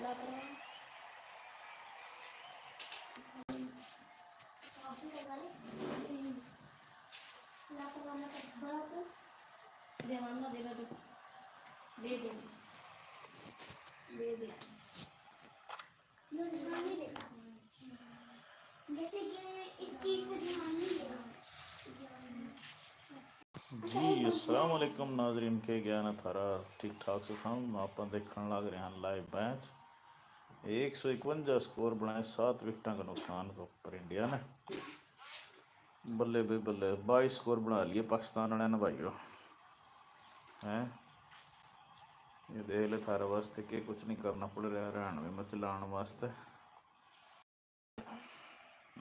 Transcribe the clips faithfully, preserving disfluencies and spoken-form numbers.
दे दे। जी, अस्सलाम वालेकुम नाजरीन, के ज्ञान है थारा, ठीक ठाक से था। आपां देखण लाग रहे हैं लाइव मैच। एक सौ इकवंजा स्कोर बनाए, सात विकेटां का नुकसान पर इंडिया ने। बल्ले भी बल्ले, बाईस स्कोर बना लिए पाकिस्तान वाले ने भाइयों। हैं, ये देख ले, थारे वास्ते के कुछ नहीं करना पड़ रहा हरियाणवी मचलाण वास्ते।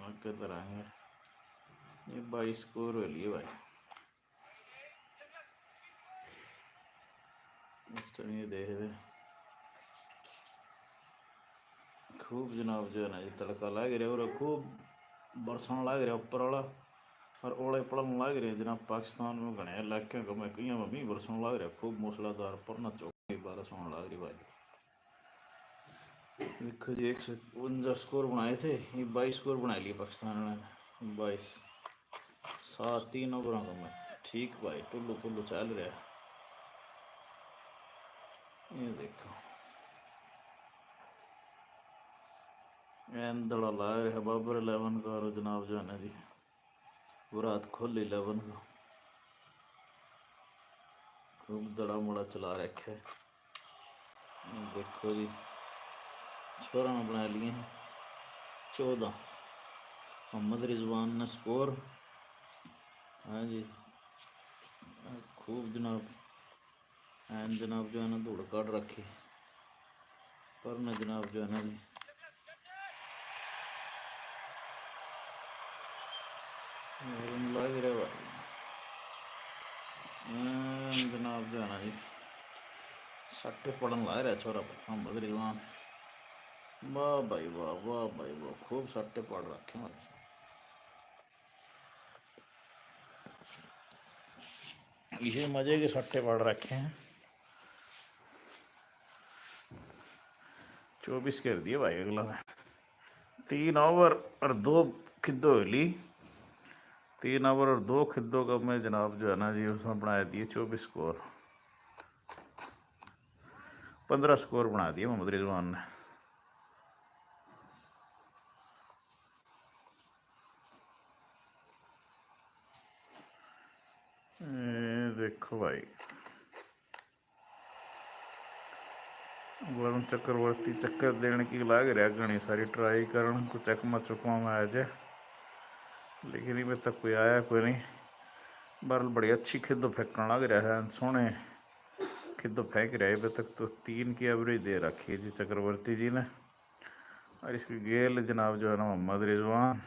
आगे तो रहेंगे। ये बाईस स्कोर हो लिए भाई। इस टाइम ये देख दे, खूब जनाब जो है ना, ये तड़का लाग रहा और खूब बरसण लाग रहा ऊपर वाला, और ओले पड़न लाग रहे जनाब। पाकिस्तान में घने इलाके का मैं कहीं में भी बरसण लाग रहा, खूब मूसलाधार पर ना चौकी बारिश होने लाग रही भाई। देखो जी, एक सौ उनजा स्कोर बनाए थे, ये बाईस स्कोर बना लिए पाकिस्तान वाले ने। बाईस, सात, तीन ओवरों का मैं ठीक भाई टुल्लू पुल्लू चल रहा है। ये देखो, एंदड़ा लाग रहा बाबर इलेवन का, और जनाब जो है ना जी, बुरात खोली इलेवन का, खूब दड़ा मुड़ा चला रखे है। देखो जी, छोरा ने बना लिए हैं चौदह। मोहम्मद रिजवान ने स्कोर, हाँ जी, खूब जनाब, एन जनाब जो है ना धूड़ काट रखी, पर न जनाब जो है ना जी, और लाग रहा भाई, एन जनाब जो है ना जी, सट्टे पड़न लाग रहा छोरा मोहम्मद रिजवान। वाह भाई वाह, वाह भाई वाह, खूब सट्टे पड़ रखे हैं भाई। ये मजे के सट्टे पड़ रखे हैं। चौबीस कर दिए भाई अगला ने। तीन ओवर और दो खिद्दो हो ली। तीन ओवर और दो खिद्दो का मैं जनाब जो है ना जी, उसमें बना दिए चौबीस स्कोर। पन्द्रह स्कोर बना दिए मोहम्मद रिजवान ने। ए, देखो भाई, वरुण चक्रवर्ती चक्कर देने की लाग रहा, घनी सारी ट्राई करण को चकमा चुकमा में आ जाए, लेकिन इबे तक कोई आया कोई नहीं। बहरहाल बड़ी अच्छी खिद्दो फेंकण लाग रहा है, सोहने खिद्दो फेंक रहा है। इबे तक तो तीन की एवरेज दे रखी है जी चक्रवर्ती जी ने। और इसकी गेल जनाब जो है ना मोहम्मद रिजवान,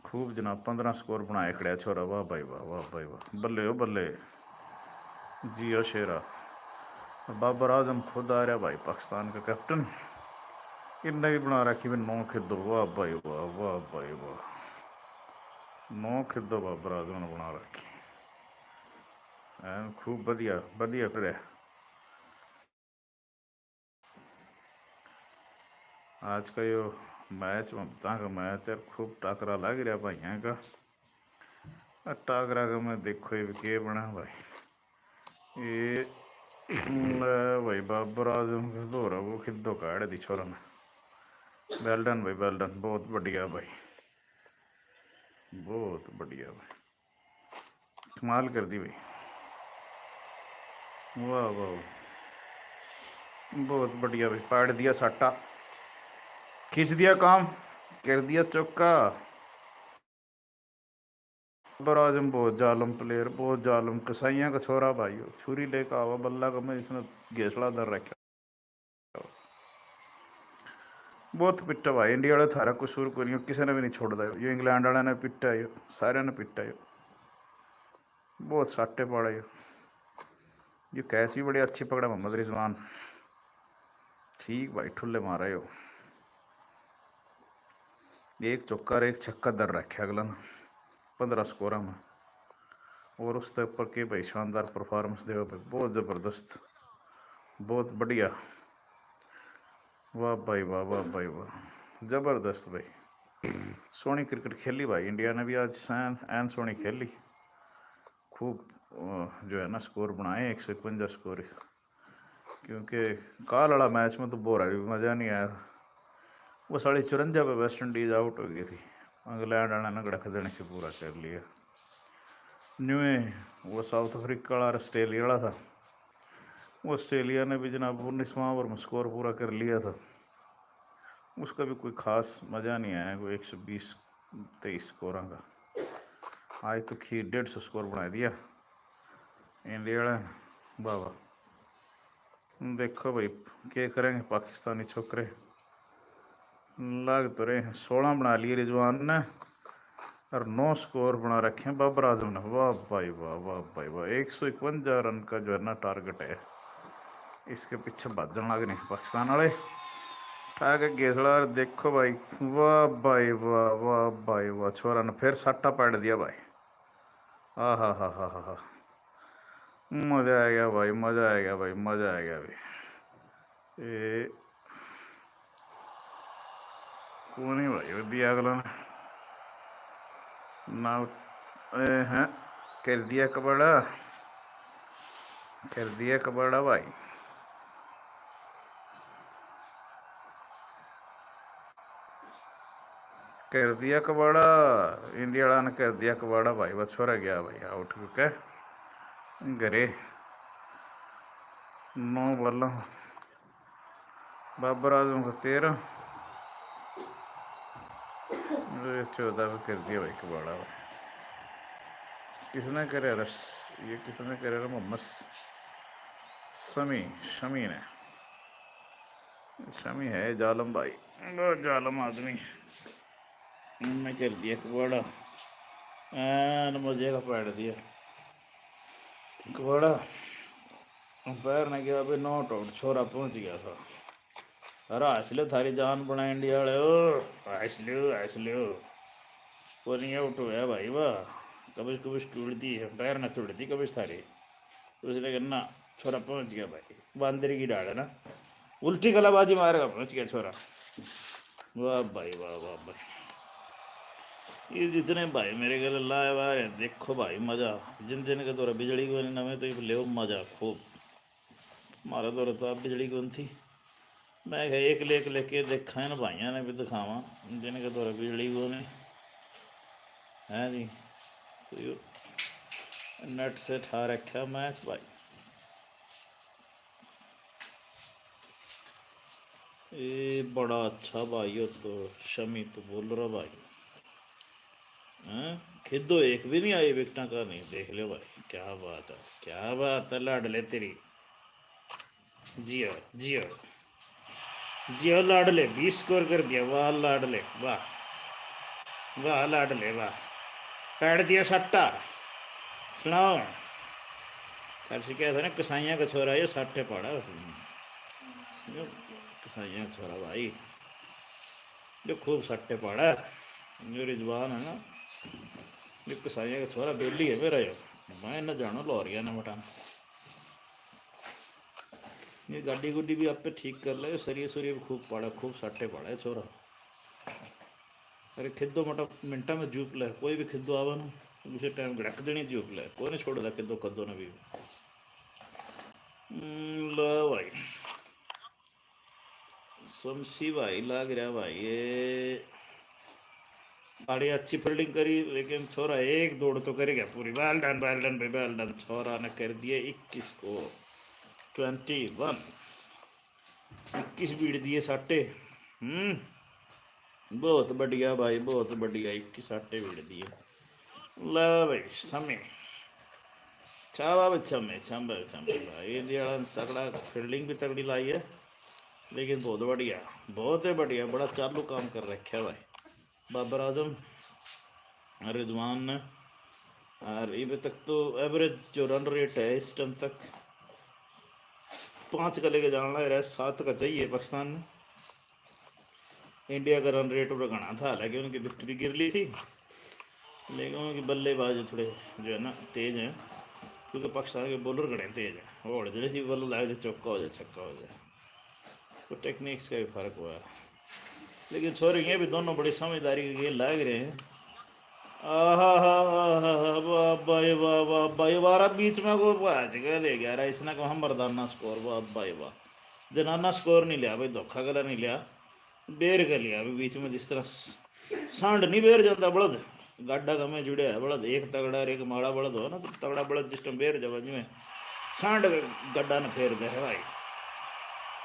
खूब जनाब पन्द्रह स्कोर बनाए खड़ा छोरा। वाह भाई वाह, वाह भाई वाह, बल्ले हो बल्ले, जियो शेरा। और बाबर आजम खुद आ रहा भाई, पाकिस्तान का कैप्टन, इनने भी बना रखी भी नौ खिद्दो। वाह भाई वाह, वाह भाई वाह, नौ खिद्दो बाबर आजम ने बना रखी। हैं, खूब बढ़िया बढ़िया करे। आज का यो मैच, ममता का मैच है, खूब टाकरा लग रहा भाइयां का। और टाकरा का मैं देखो ये के बना भाई, ये ले भाई बाबर आजम का धोरा वो खिद्दो काढ़ दी छोरा ने। Well done भाई, well done, बहुत बढ़िया भाई, बहुत बढ़िया भाई। कमाल कर दी भाई, वाह वाह, बहुत बढ़िया भाई, पाड़ दिया साटा, खींच दिया काम, कर दिया चौका। बाबर आजम बहुत जालम प्लेयर, बहुत जालम, कसाइयां का छोरा भाई हो, छुरी लेकर आवा बल्ला का, मैं इसने घेसला धर रखा। बहुत पिट्टा भाई, इंडिया वाले थारा कसूर कोई नहीं, किसी ने भी नहीं छोड़दा। यो इंग्लैंड वाले ने पिट्टा है, सारे ने पिट्टा है, बहुत साटे पाड़े। यो कैच भी बड़ी अच्छी पकड़ा मोहम्मद रिजवान, ठीक भाई ठुल्ले मारा यो। एक चौका और एक छक्का दर रखे अगला ने पन्द्रह स्कोर में। और उसके ऊपर के भाई शानदार परफॉर्मेंस देवे भाई, बहुत ज़बरदस्त, बहुत बढ़िया। वाह भाई वाह, वाह भाई वाह, जबरदस्त भाई। सोहनी क्रिकेट खेली भाई, इंडिया ने भी आज सैन, ऐन सोहनी खेली। खूब, अ, जो है ना, स्कोर बनाए, एक सौ इकवंजा स्कोर। क्योंकि काल वाला मैच में तो बोरा भी मज़ा नहीं आया। वो साली चुरंजा पे वेस्ट इंडीज आउट हो गई थी, इंग्लैंड वाले ने गड़ख देने से पूरा कर लिया। न्यू ही वो साउथ अफ्रीका वाला और ऑस्ट्रेलिया वाला था, वो ऑस्ट्रेलिया ने भी जनाब उन्नीसवां ओवर में स्कोर पूरा कर लिया था। उसका भी कोई खास मज़ा नहीं आया, कोई एक सौ बीस तेईस स्कोर का। आज तो खीर डेढ़ सौ स्कोर बना दिया इंडिया वाले ने। वाह वाह। देखो भाई, के करेंगे पाकिस्तानी छोकरे। लाग तो रहे हैं, सोलह बना लिए रिजवान ने और नौ स्कोर बना रखे हैं बाबर आजम ने। वाह भाई वाह, वाह भाई वाह। एक सौ इकवंजा रन का जो है ना टारगेट है, इसके पीछे भाजन लग रहे हैं पाकिस्तान वाले। ठा के गेसड़ा और देखो भाई, वाह भाई वाह, वाह भाई वाह। छोरा ने फिर सट्टा पाड़ दिया भाई। आहा हा हा हा हा। मज़ा आ गया भाई, मज़ा आ गया भाई, मज़ा आ गया भाई। ए, कौन है भाई, वो दिया अगला ने? ना, ए, हैं, कर दिया कबाड़ा, कर दिया कबाड़ा भाई। कर दिया कबाड़ा, इंडिया वाला ने कर दिया कबाड़ा भाई। बस छोरा गया भाई आउट होके घरे। नौ बॉलां, बाबर आजम का तेरह, चौदह पे कर दिया भाई कबाड़ा भाई। किसने करे रस, ये किसने करे रे? मोहम्मद शमी, शमी ने। शमी है जालम भाई, बहुत जालम आदमी। मैं कर दिया कबाड़ा, ऐन मजे का पैड़ दिया कबाड़ा। पैर ने गया भाई, नॉट आउट, छोरा पहुंच गया था। अरे हंस लो, थारी जान बना इंडिया वाले हो, हंस लो, हंस लो। वो नहीं आउट हुआ भाई, वाह। कबिश कुबिश टूट दी है, पैर ना टूट दी कबिश थारी। उसने कहना, छोरा पहुंच गया भाई, बंदर की डाल है ना, उल्टी कलाबाजी मारेगा, पहुंच गया छोरा। वाह भाई वाह, वाह भाई। ये जितने भाई मेरे गले लाए हुए हैं, देखो भाई मजा। जिन जिन के द्वारा बिजली को नहीं, नवे तो ले मजा खूब। हमारे द्वारा तो आप बिजली को थी, मैं कहा एक लेख लेके देखा है ना, भाइयों ने भी दिखावा जिनके द्वारा बिजली को नहीं। हैं जी, तो यो नेट से ठा रखा मैच भाई। ए बड़ा अच्छा भाई हो तो, शमी तो बोल रहा भाई। हैं, खिदो एक भी नहीं आई विकटा का नहीं, देख लो भाई, क्या बात है, क्या बात है लाडले तेरी। जियो जियो जियो लाडले, बीस स्कोर कर दिया। वाह लाडले वाह, वाह लाडले वाह, पैड़ दिया सट्टा। सुनाओ, थारे से क्या था ना, कसाइयां का छोरा यो साठे पाड़ा। कसाइयां का छोरा भाई, जो खूब सट्टे पाड़ा है, जो रिजवान है ना, जो कसाइयां का छोरा बेली है मेरा यो। मैं ना जानो लाहौरिया ना मटान। ये गाड़ी गुड्डी भी आप पे ठीक कर ले, सरिये सुरिये भी खूब पाड़ा, खूब सट्टे पाड़ा है छोरा। अरे खिदो मटा मिनटा में जूप ले, कोई भी खिदो आवे ना, उसे टाइम गड़क देनी जूप ले, कोई नहीं छोड़दा खिदो खदो ने भी। हम्म, लो भाई, शमसी भाई लाग रहा भाई, ये बड़ी अच्छी फील्डिंग करी, लेकिन छोरा एक दौड़ तो करेगा पूरी। Well done, well done भाई, well done। छोरा ने कर दिए इक्कीस को ट्वेंटी वन, इक्कीस बीड़ दिए साटे। हम्म, बहुत बढ़िया भाई, बहुत बढ़िया, इक्कीस साटे बीड़ दिए। ले भाई, शमी। छावा भाई, छमे, छमे, छमे भाई। ये दिहाड़ा तगड़ा, फील्डिंग भी तगड़ी लाई है, लेकिन बहुत बढ़िया, बहुत ही बढ़िया, बड़ा चालू काम कर रखा है भाई बाबर आजम, रिजवान ने। और इब तक तो एवरेज जो रन रेट है इस टाइम तक, पाँच का लेके जाना है, सात का चाहिए पाकिस्तान ने। इंडिया का रन रेट उधर घना था, हालांकि उनकी विकेट भी गिर ली थी, लेकिन उनके बल्लेबाज थोड़े जो है ना तेज हैं, क्योंकि पाकिस्तान के बॉलर घने तेज हैं। वो हड़दड़े सी बॉलर लाए थे, चौका हो जाए, छक्का हो जाए। तो टेक्निक्स का भी फर्क हुआ है। लेकिन छोरे ये भी दोनों बड़ी समझदारी के गेल लाग रहे हैं। आहा, वाह भाई वाह, वाह भाई वाह। अरे बीच में को भाज के ले गया रहा, इसने को हम मर्दाना स्कोर, वाह भाई वाह। जनाना स्कोर नहीं लिया भाई, धोखा गला नहीं लिया, बेर के लिया अभी बीच में। जिस तरह स-, सांड नहीं बेर जाता बलद, गाडा का में जुड़े है बलद, एक तगड़ा और एक माड़ा बलद हो ना, तो तगड़ा बलद जिस टाइम बेर जावा, जिमें सांड गड्डा ने फेर दे है भाई,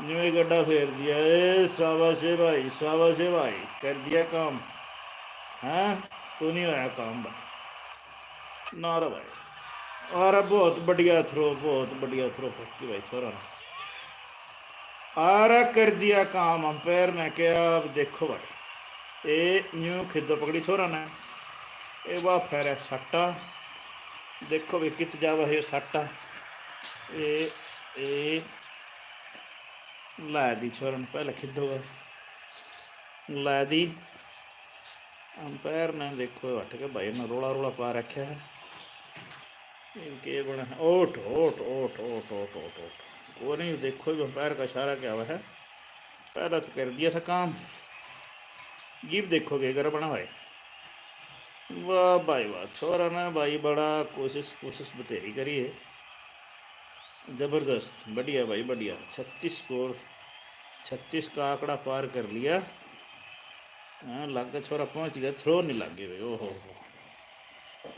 जिमें गड्डा फेर दिया। ए शाबाश है भाई, शाबाश है भाई, कर दिया काम। हैं, तो नहीं होया काम भाई, ना रे भाई। अरे बहुत बढ़िया थ्रो, बहुत बढ़िया थ्रो फेंकी भाई छोरा ने। अरे कर दिया काम अंपायर ने, क्या अब देखो भाई, ए न्यू खिदो पकड़ी छोरा ने। ए वाह फेर है सट्टा, देखो भाई कित जावा है ये सट्टा। ए, ए ला दी छोरा ने, पहले खिदो ला दी अंपायर ने। देखो हट के भाई ने रोला रोला पा रखा है। इनके बने ओट ओट ओट ओट ओट ओट ओट। वो नहीं, देखो भी अंपायर का इशारा क्या हुआ है, पहला तो कर दिया था काम, गिब देखो के कर बना भाई। वाह भाई वाह, छोरा ने भाई बड़ा कोशिश, कोशिश बतेरी करी है। जबरदस्त, बढ़िया भाई बढ़िया। छत्तीस स्कोर, छत्तीस का आंकड़ा पार कर लिया। हाँ, लागे छोरा पहुंच गया, थ्रो नहीं लागे भाई। ओहो हो,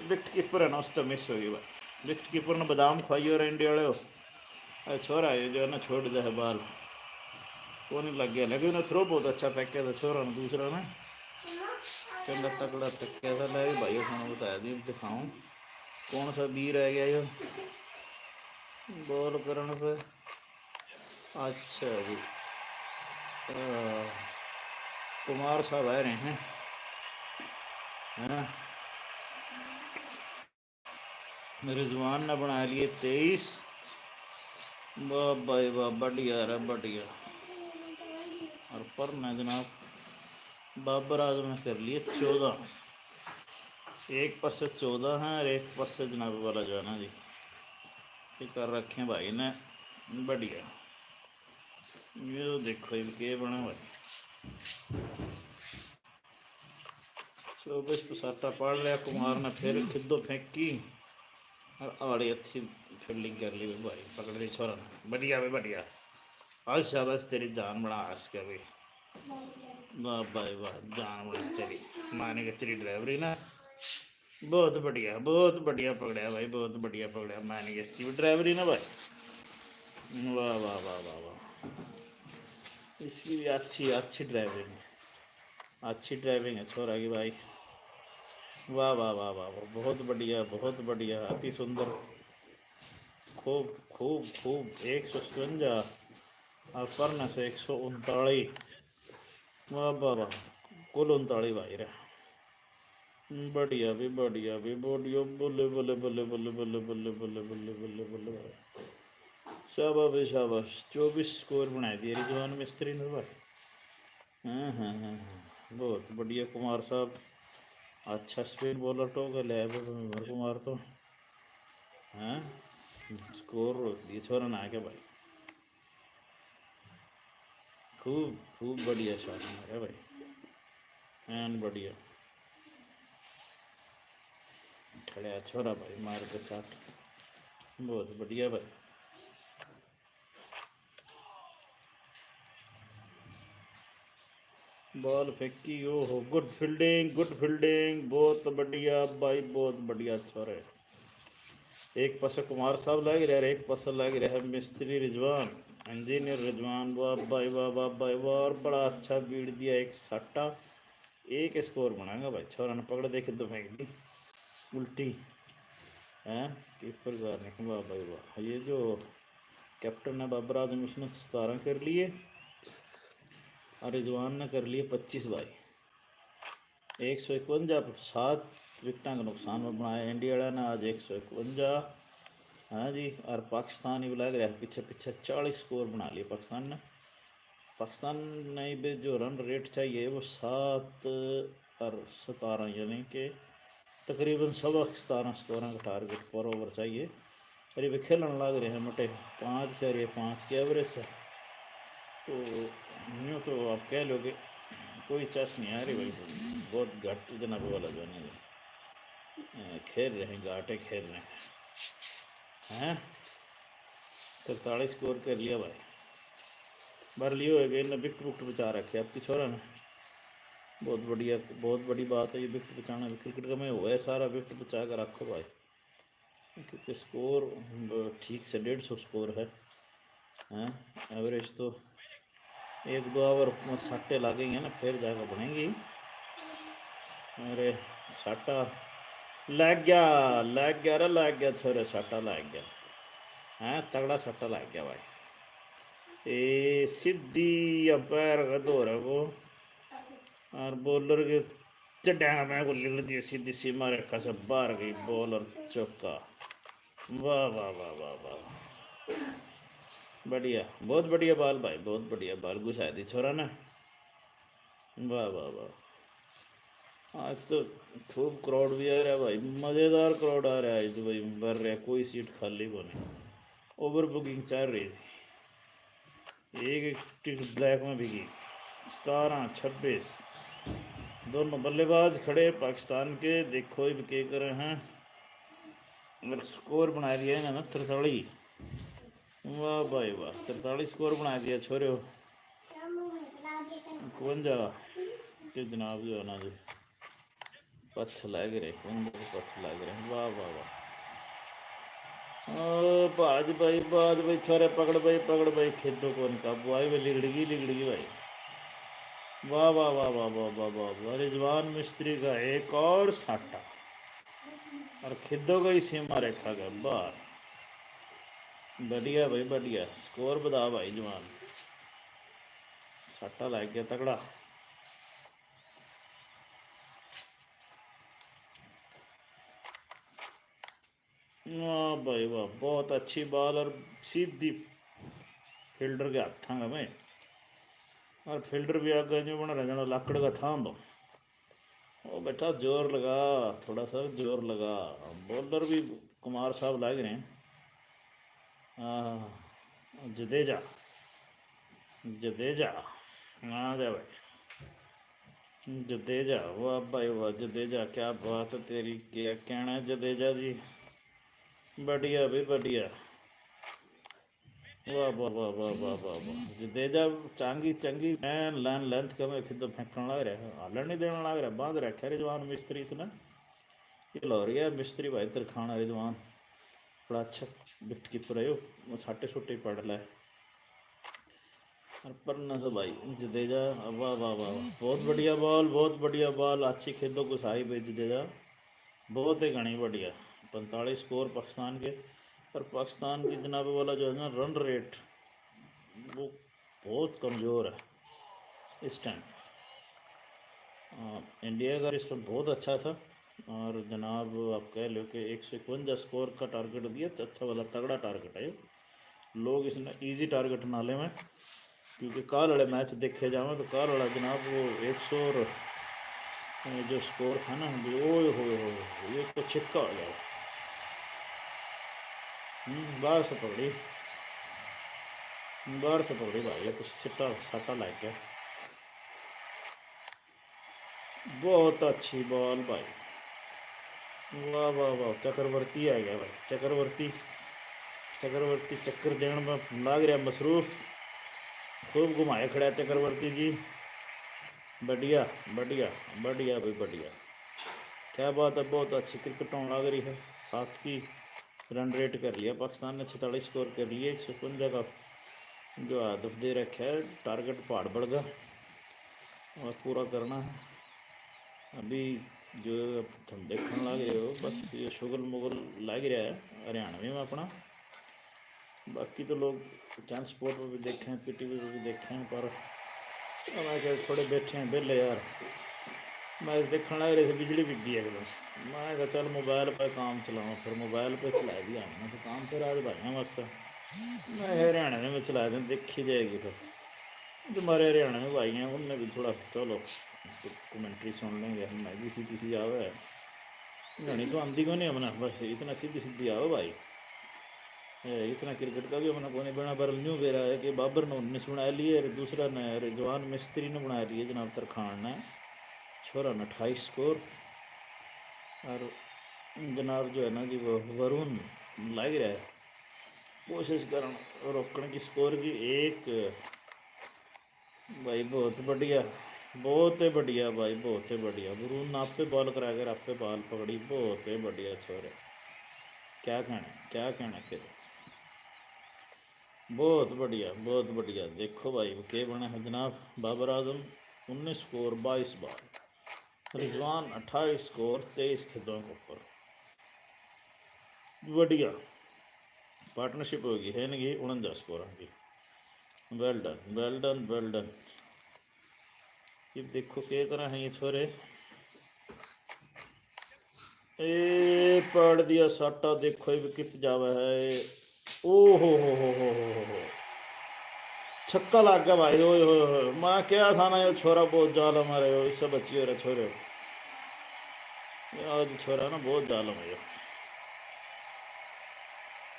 विकेट कीपर है ना, उससे मिस हो गई भाई। विकेट कीपर ने बादाम खवाई और इंडिया वाले हो। अरे छोरा ये जो है ना, छोड़ दे है बाल, वो नहीं लग गया, लेकिन उन्हें थ्रो बहुत अच्छा फेंका था छोरा ने, दूसरा ने चंगा तगड़ा फेंका था। ले भी भाई, उसने बताया दी, दिखाऊं कौन सा बीर आ गया यो बॉल करने पे। अच्छा जी, अ, कुमार साहब आ रहे हैं, हैं? रिजवान ने बना लिए तेईस। वाह भाई वाह, बढ़िया रे बढ़िया। और पर ने जनाब, बाबर आजम ने कर लिए चौदह। एक पासे चौदह हैं और एक पासे जनाब वाला जो है ना जी, ये कर रखे हैं भाई ने, बढ़िया। ये तो देखो, ये के बना भाई। चौबीस को साटा पाड़ लिया कुमार ने, फिर खिद्दो फेंकी और आड़ी अच्छी फील्डिंग कर ली भाई, पकड़ ली छोरा ने। बढ़िया भाई बढ़िया, आज शाबाश तेरी जान बना आज के भाई। वाह भाई वाह, जान बना तेरी, माने के तेरी ड्राइवरी ना। बहुत बढ़िया, बहुत बढ़िया पकड़या भाई, बहुत बढ़िया पकड़या। माने के इसकी भी ड्राइवरी ना भाई। वाह वाह वाह वाह वाह, इसकी भी अच्छी अच्छी ड्राइवरी है। अच्छी ड्राइविंग है छोरा की भाई। वाह वाह वाह वाह वाह, बहुत बढ़िया, बहुत बढ़िया, अति सुंदर। खूब खूब खूब। एक सौ सतवंजा और परने से एक सौ उनतालीस। वाह वाह वाह, कुल उनतालीस भाई रे। बढ़िया भी, बढ़िया भी, बढ़िया। बल्ले बल्ले बल्ले बल्ले बल्ले बल्ले बल्ले बल्ले बल्ले बल्ले बल्ले बल्ले बल्ले। शाबाश भाई शाबाश, चौबीस स्कोर बना दिए रिजवान मिस्त्री ने भाई। हाँ हाँ हाँ हाँ, बहुत बढ़िया कुमार साहब, अच्छा स्पिन बॉलर टोक ले कुमार तो। हाँ, स्कोर रोक दिए छोरा ना के भाई। खूब खूब बढ़िया शॉट मारा भाई, एन बढ़िया। खड़ा छोरा भाई मार के शॉट, बहुत बढ़िया भाई। बॉल फेंकी, ओ हो, गुड फील्डिंग, गुड फील्डिंग, बहुत बढ़िया भाई, बहुत बढ़िया छोरे। एक पासे कुमार साहब लाग रहा है, एक पासे लाग रहा है मिस्त्री रिजवान, इंजीनियर रिजवान। वाह भाई वाह, वाह भाई वाह, और बड़ा अच्छा बीड़ दिया एक सट्टा। एक स्कोर बनाएगा भाई, छोरा ने पकड़ दे, खिद्दो फेंक दी उल्टी, हैं कीपर का नहीं। वाह भाई वाह, ये जो कैप्टन है बाबर आजम, उसने सतारह कर लिए और रिजवान ने कर लिए पच्चीस भाई। एक सौ इकवंजा, सात विकेटा का नुकसान में बनाया इंडिया वाला ने आज एक सौ इकवंजा। हाँ जी, और पाकिस्तान ही लग रहा है पीछे पीछे, चालीस स्कोर बना लिए पाकिस्तान ने। पाकिस्तान ने भी जो रन रेट चाहिए वो सात और सतारह, यानी कि तकरीबन सवा सतारह स्कोर का टारगेट पर ओवर चाहिए। और ये भी खेलन लाग रहे हैं मोटे पाँच से, और ये पाँच की एवरेज है। तो यूँ तो आप कह लो कि कोई चस नहीं आ रही भाई, बहुत घट जनाब वाला जो है ना, अ, खेल रहे हैं, घाटे खेल रहे हैं, हैं। तिरतालीस स्कोर कर लिया भाई, भर लियो है, इन्हें विकेट वुकेट बचा रखे आपकी छोरा ने। बहुत बढ़िया, बहुत बड़ी बात है ये विकेट बचाना। क्रिकेट का में हुआ है सारा, विकेट बचा कर रखो भाई, क्योंकि स्कोर ठीक से डेढ़ सौ स्कोर है, हैं। एवरेज तो एक दो ओवर में सट्टे लागेंगे ना, फिर जाकर बनेंगी। अरे, सट्टा लग गया, लग गया रे, लग गया छोरे, सट्टा लग गया, हैं, तगड़ा सट्टा लग गया भाई। ए, सीधी अंपायर का दौर है वो, और बॉलर के चड्डा में को लिकड़ दिए, सीधी सीमा रेखा से बाहर गई बॉल और चौका। वाह, वाह, वाह, वाह, वाह। बढ़िया, बहुत बढ़िया बॉल भाई, बहुत बढ़िया बॉल घुसा दी छोरा ने। वाह, वाह, वाह। आज तो खूब क्राउड भी आ रहा है भाई, मज़ेदार क्राउड आ रहा है आज तो भाई, भर रहा है, कोई सीट खाली कोनी। ओवर बुकिंग चल रही थी, एक एक टिकट ब्लैक में बिकी। सतारह छब्बीस, दोनों बल्लेबाज खड़े पाकिस्तान के, देखो इब के करे हैं। और स्कोर बना दिया इन्होंने तिरतालीस। वाह भाई वाह, तिरतालीस स्कोर बना दिया छोरे। इकवंजा के जनाब जो है ना जी, पछ लग रहे, इकवंजा के पछ लग रहे। वाह, वाह, वाह। ओ, भाज भाई, भाज भाई, छोरे पकड़ भाई, पकड़ भाई, खेदो कौन काबू आई भाई, लिगड़गी, लिगड़गी भाई। वाह, वाह, वाह, वाह, वाह, वाह, वाह, वाह। रिजवान मिस्त्री का एक और साटा। और खेदो का ही सीमा रेखा का बाहर। बढ़िया भाई, बढ़िया। स्कोर बता भाई जवान। साटा लग गया तगड़ा। वाह भाई वाह, बहुत अच्छी बॉल और सीधी फील्डर के हाथां में। और फील्डर भी आगे जो बना रहा, लाकड़ का थांब। ओ बेटा, जोर लगा, थोड़ा सा जोर लगा। बॉलर भी कुमार साहब लाग रहे हैं। हाँ, जडेजा, जडेजा, आ जा भाई, जडेजा, वाह भाई वाह, जडेजा, क्या बात है तेरी, क्या कहना है जडेजा जी, बढ़िया भी बढ़िया। वाह, वाह, वाह, वाह, वाह, वाह, वाह। जडेजा चांगी, चंगी, मैं लाइन लेंथ के में खिद्दो फेंकण लाग रहा, हालन नहीं देना लाग रहा, बांध रखा रिजवान मिस्त्री इसने। ये लो रही है मिस्त्री भाई तरखान रिजवान, बड़ा अच्छा विकेट कीपर है यो, वो साटे सुटे पड़ ले। और पन्ना से भाई जडेजा, वाह, वाह, वाह, वाह। बहुत बढ़िया बॉल, बहुत बढ़िया बॉल, अच्छी खेदो घुसाई भाई जडेजा, बहुत ही घणी बढ़िया। पैंतालीस स्कोर पाकिस्तान के, पर पाकिस्तान की जनाब वाला जो है ना रन रेट, वो बहुत कमज़ोर है इस टाइम। आ, इंडिया का इस टाइम बहुत अच्छा था, और जनाब आप कह लो कि एक सौ इकवंजा स्कोर का टारगेट दिया, तो अच्छा वाला तगड़ा टारगेट है। लोग इसने ईजी टारगेट ना लेवें, क्योंकि काल वाले मैच देखे जावे तो काल वाला जनाब वो एक सौ और, अ, जो स्कोर था ना, ओए होए होए, ये तो छिक्का हो गया। हम्म, बाहर से पकड़ी, बाहर से पकड़ी भाई, ये तो सिट्टा, सट्टा लग गया। बहुत अच्छी बॉल भाई, वाह, वाह, वाह, चक्रवर्ती आ गया भाई, चक्रवर्ती, चक्रवर्ती चक्कर देने में लाग रहा मसरूफ, खूब घुमाए खड़ा चक्रवर्ती जी। बढ़िया, बढ़िया, बढ़िया भाई, बढ़िया, क्या बात है, बहुत अच्छी क्रिकेट होने लग रही है। सात की रन रेट कर लिया पाकिस्तान ने, छितालीस स्कोर कर लिया, एक सौ इकवंजा का जो हदफ दे रखा है टारगेट पहाड़ बढ़ गया, और पूरा करना है। अभी जो तुम देखने लग रहे हो, बस ये शुगल मुगल लग रहा है हरियाणवी में अपना। बाकी तो लोग चांद स्पोर्ट पर भी देखें, पीटीवी पर भी देखें, पर मैं क्या, थोड़े बैठे हैं बेले यार, मैच देखने लग रहे थे, बिजली बिक गई एकदम। मैं कहा चल मोबाइल पे काम चलाऊँ, फिर मोबाइल पे चला दिया हमने, तो काम फिर आज भाई हैं मस्त। मैं हरियाणा में चला दें, देखी जाएगी फिर। जो हमारे हरियाणा में भाई हैं उनने भी थोड़ा चलो कमेंट्री सुन लेंगे, हमने भी सीधी सी आवे है, घणी तो आंदी को नहीं हमने, बस इतना सीधी सीधी आवे भाई। ए, इतना क्रिकेट का भी हमने कोनी बना, पर न्यू बेरा है कि बाबर ने उन्नीस बना लिए और दूसरा ने रिजवान मिस्त्री ने बना लिए, जनाब तरखान ने, छोरा ने अट्ठाईस स्कोर। और जनाब जो है ना जी, वो वरुण लग रहा है कोशिश करन रोकने की स्कोर की। एक भाई, बहुत बढ़िया, बहुत ही बढ़िया भाई, बहुत ही बढ़िया। वरुण आपे बॉल करा कर आपे बॉल पकड़ी, बहुत ही बढ़िया छोरे। क्या कहना, क्या कहना तेरे, बहुत बढ़िया, बहुत बढ़िया। देखो भाई, के बने है जनाब, बाबर आजम उन्नीस स्कोर, बाईस बॉल, रिजवान अट्ठाईस स्कोर, तेईस खेदों के ऊपर। बढ़िया पार्टनरशिप होगी है इनकी उनंजा स्कोर की। Well done, well done, well done। इब देखो के करा है ये छोरे। ए, पड़ दिया साटा, देखो इब कित जावे है। ओ हो हो हो हो हो हो हो। छक्का लग गया भाई, ओए होए होए। मैं क्या था ना, ये छोरा बहुत जालम है रे, इससे बचियो रे छोरे। ये आज छोरा ना बहुत जालम है ये।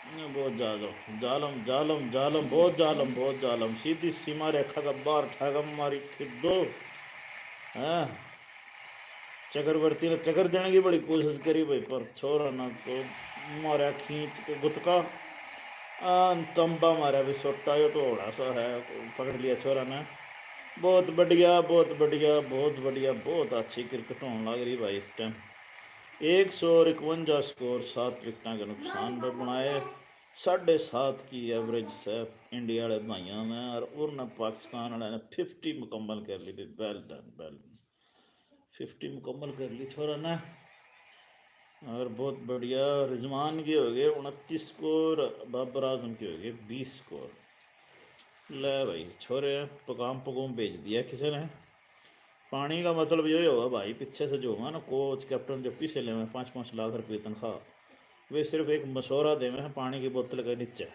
ये बहुत जालम, जालम, जालम, जालम, बहुत जालम, बहुत जालम। सीधी सीमा रेखा का बाहर ठाकम मारी खिद दो। हैं? चक्रवर्ती ने चक्कर देने की बड़ी कोशिश करी भाई, पर छोरा ना तो मारा खींच के गुतका। आ, तंबा मारा भी सोटा, यो तो होड़ा सा है, पकड़ लिया छोरा ने। बहुत बढ़िया, बहुत बढ़िया, बहुत बढ़िया, बहुत अच्छी क्रिकेट होने लग रही भाई इस टाइम। एक सौ इकवंजा स्कोर, सात विकेटां का नुकसान पर बनाए। साढ़े सात की एवरेज से इंडिया वाले भाइयों ने, और उन्होंने पाकिस्तान वाले ने फिफ्टी मुकम्मल कर ली। Well done, well done। Fifty मुकम्मल कर ली छोरा ने। और बहुत बढ़िया, रिजवान के हो गए उनतीस स्कोर, बाबर आजम के हो गए बीस स्कोर। ले भाई, छोरे पकाम पकूम भेज दिया किसी ने। पानी का मतलब यो होगा भाई, पीछे से जो होगा ना, कोच, कैप्टन जो पीछे ले पाँच पाँच लाख रुपये तनख्वाह, वे सिर्फ एक मशवरा देवे हैं पानी की बोतल के नीचे।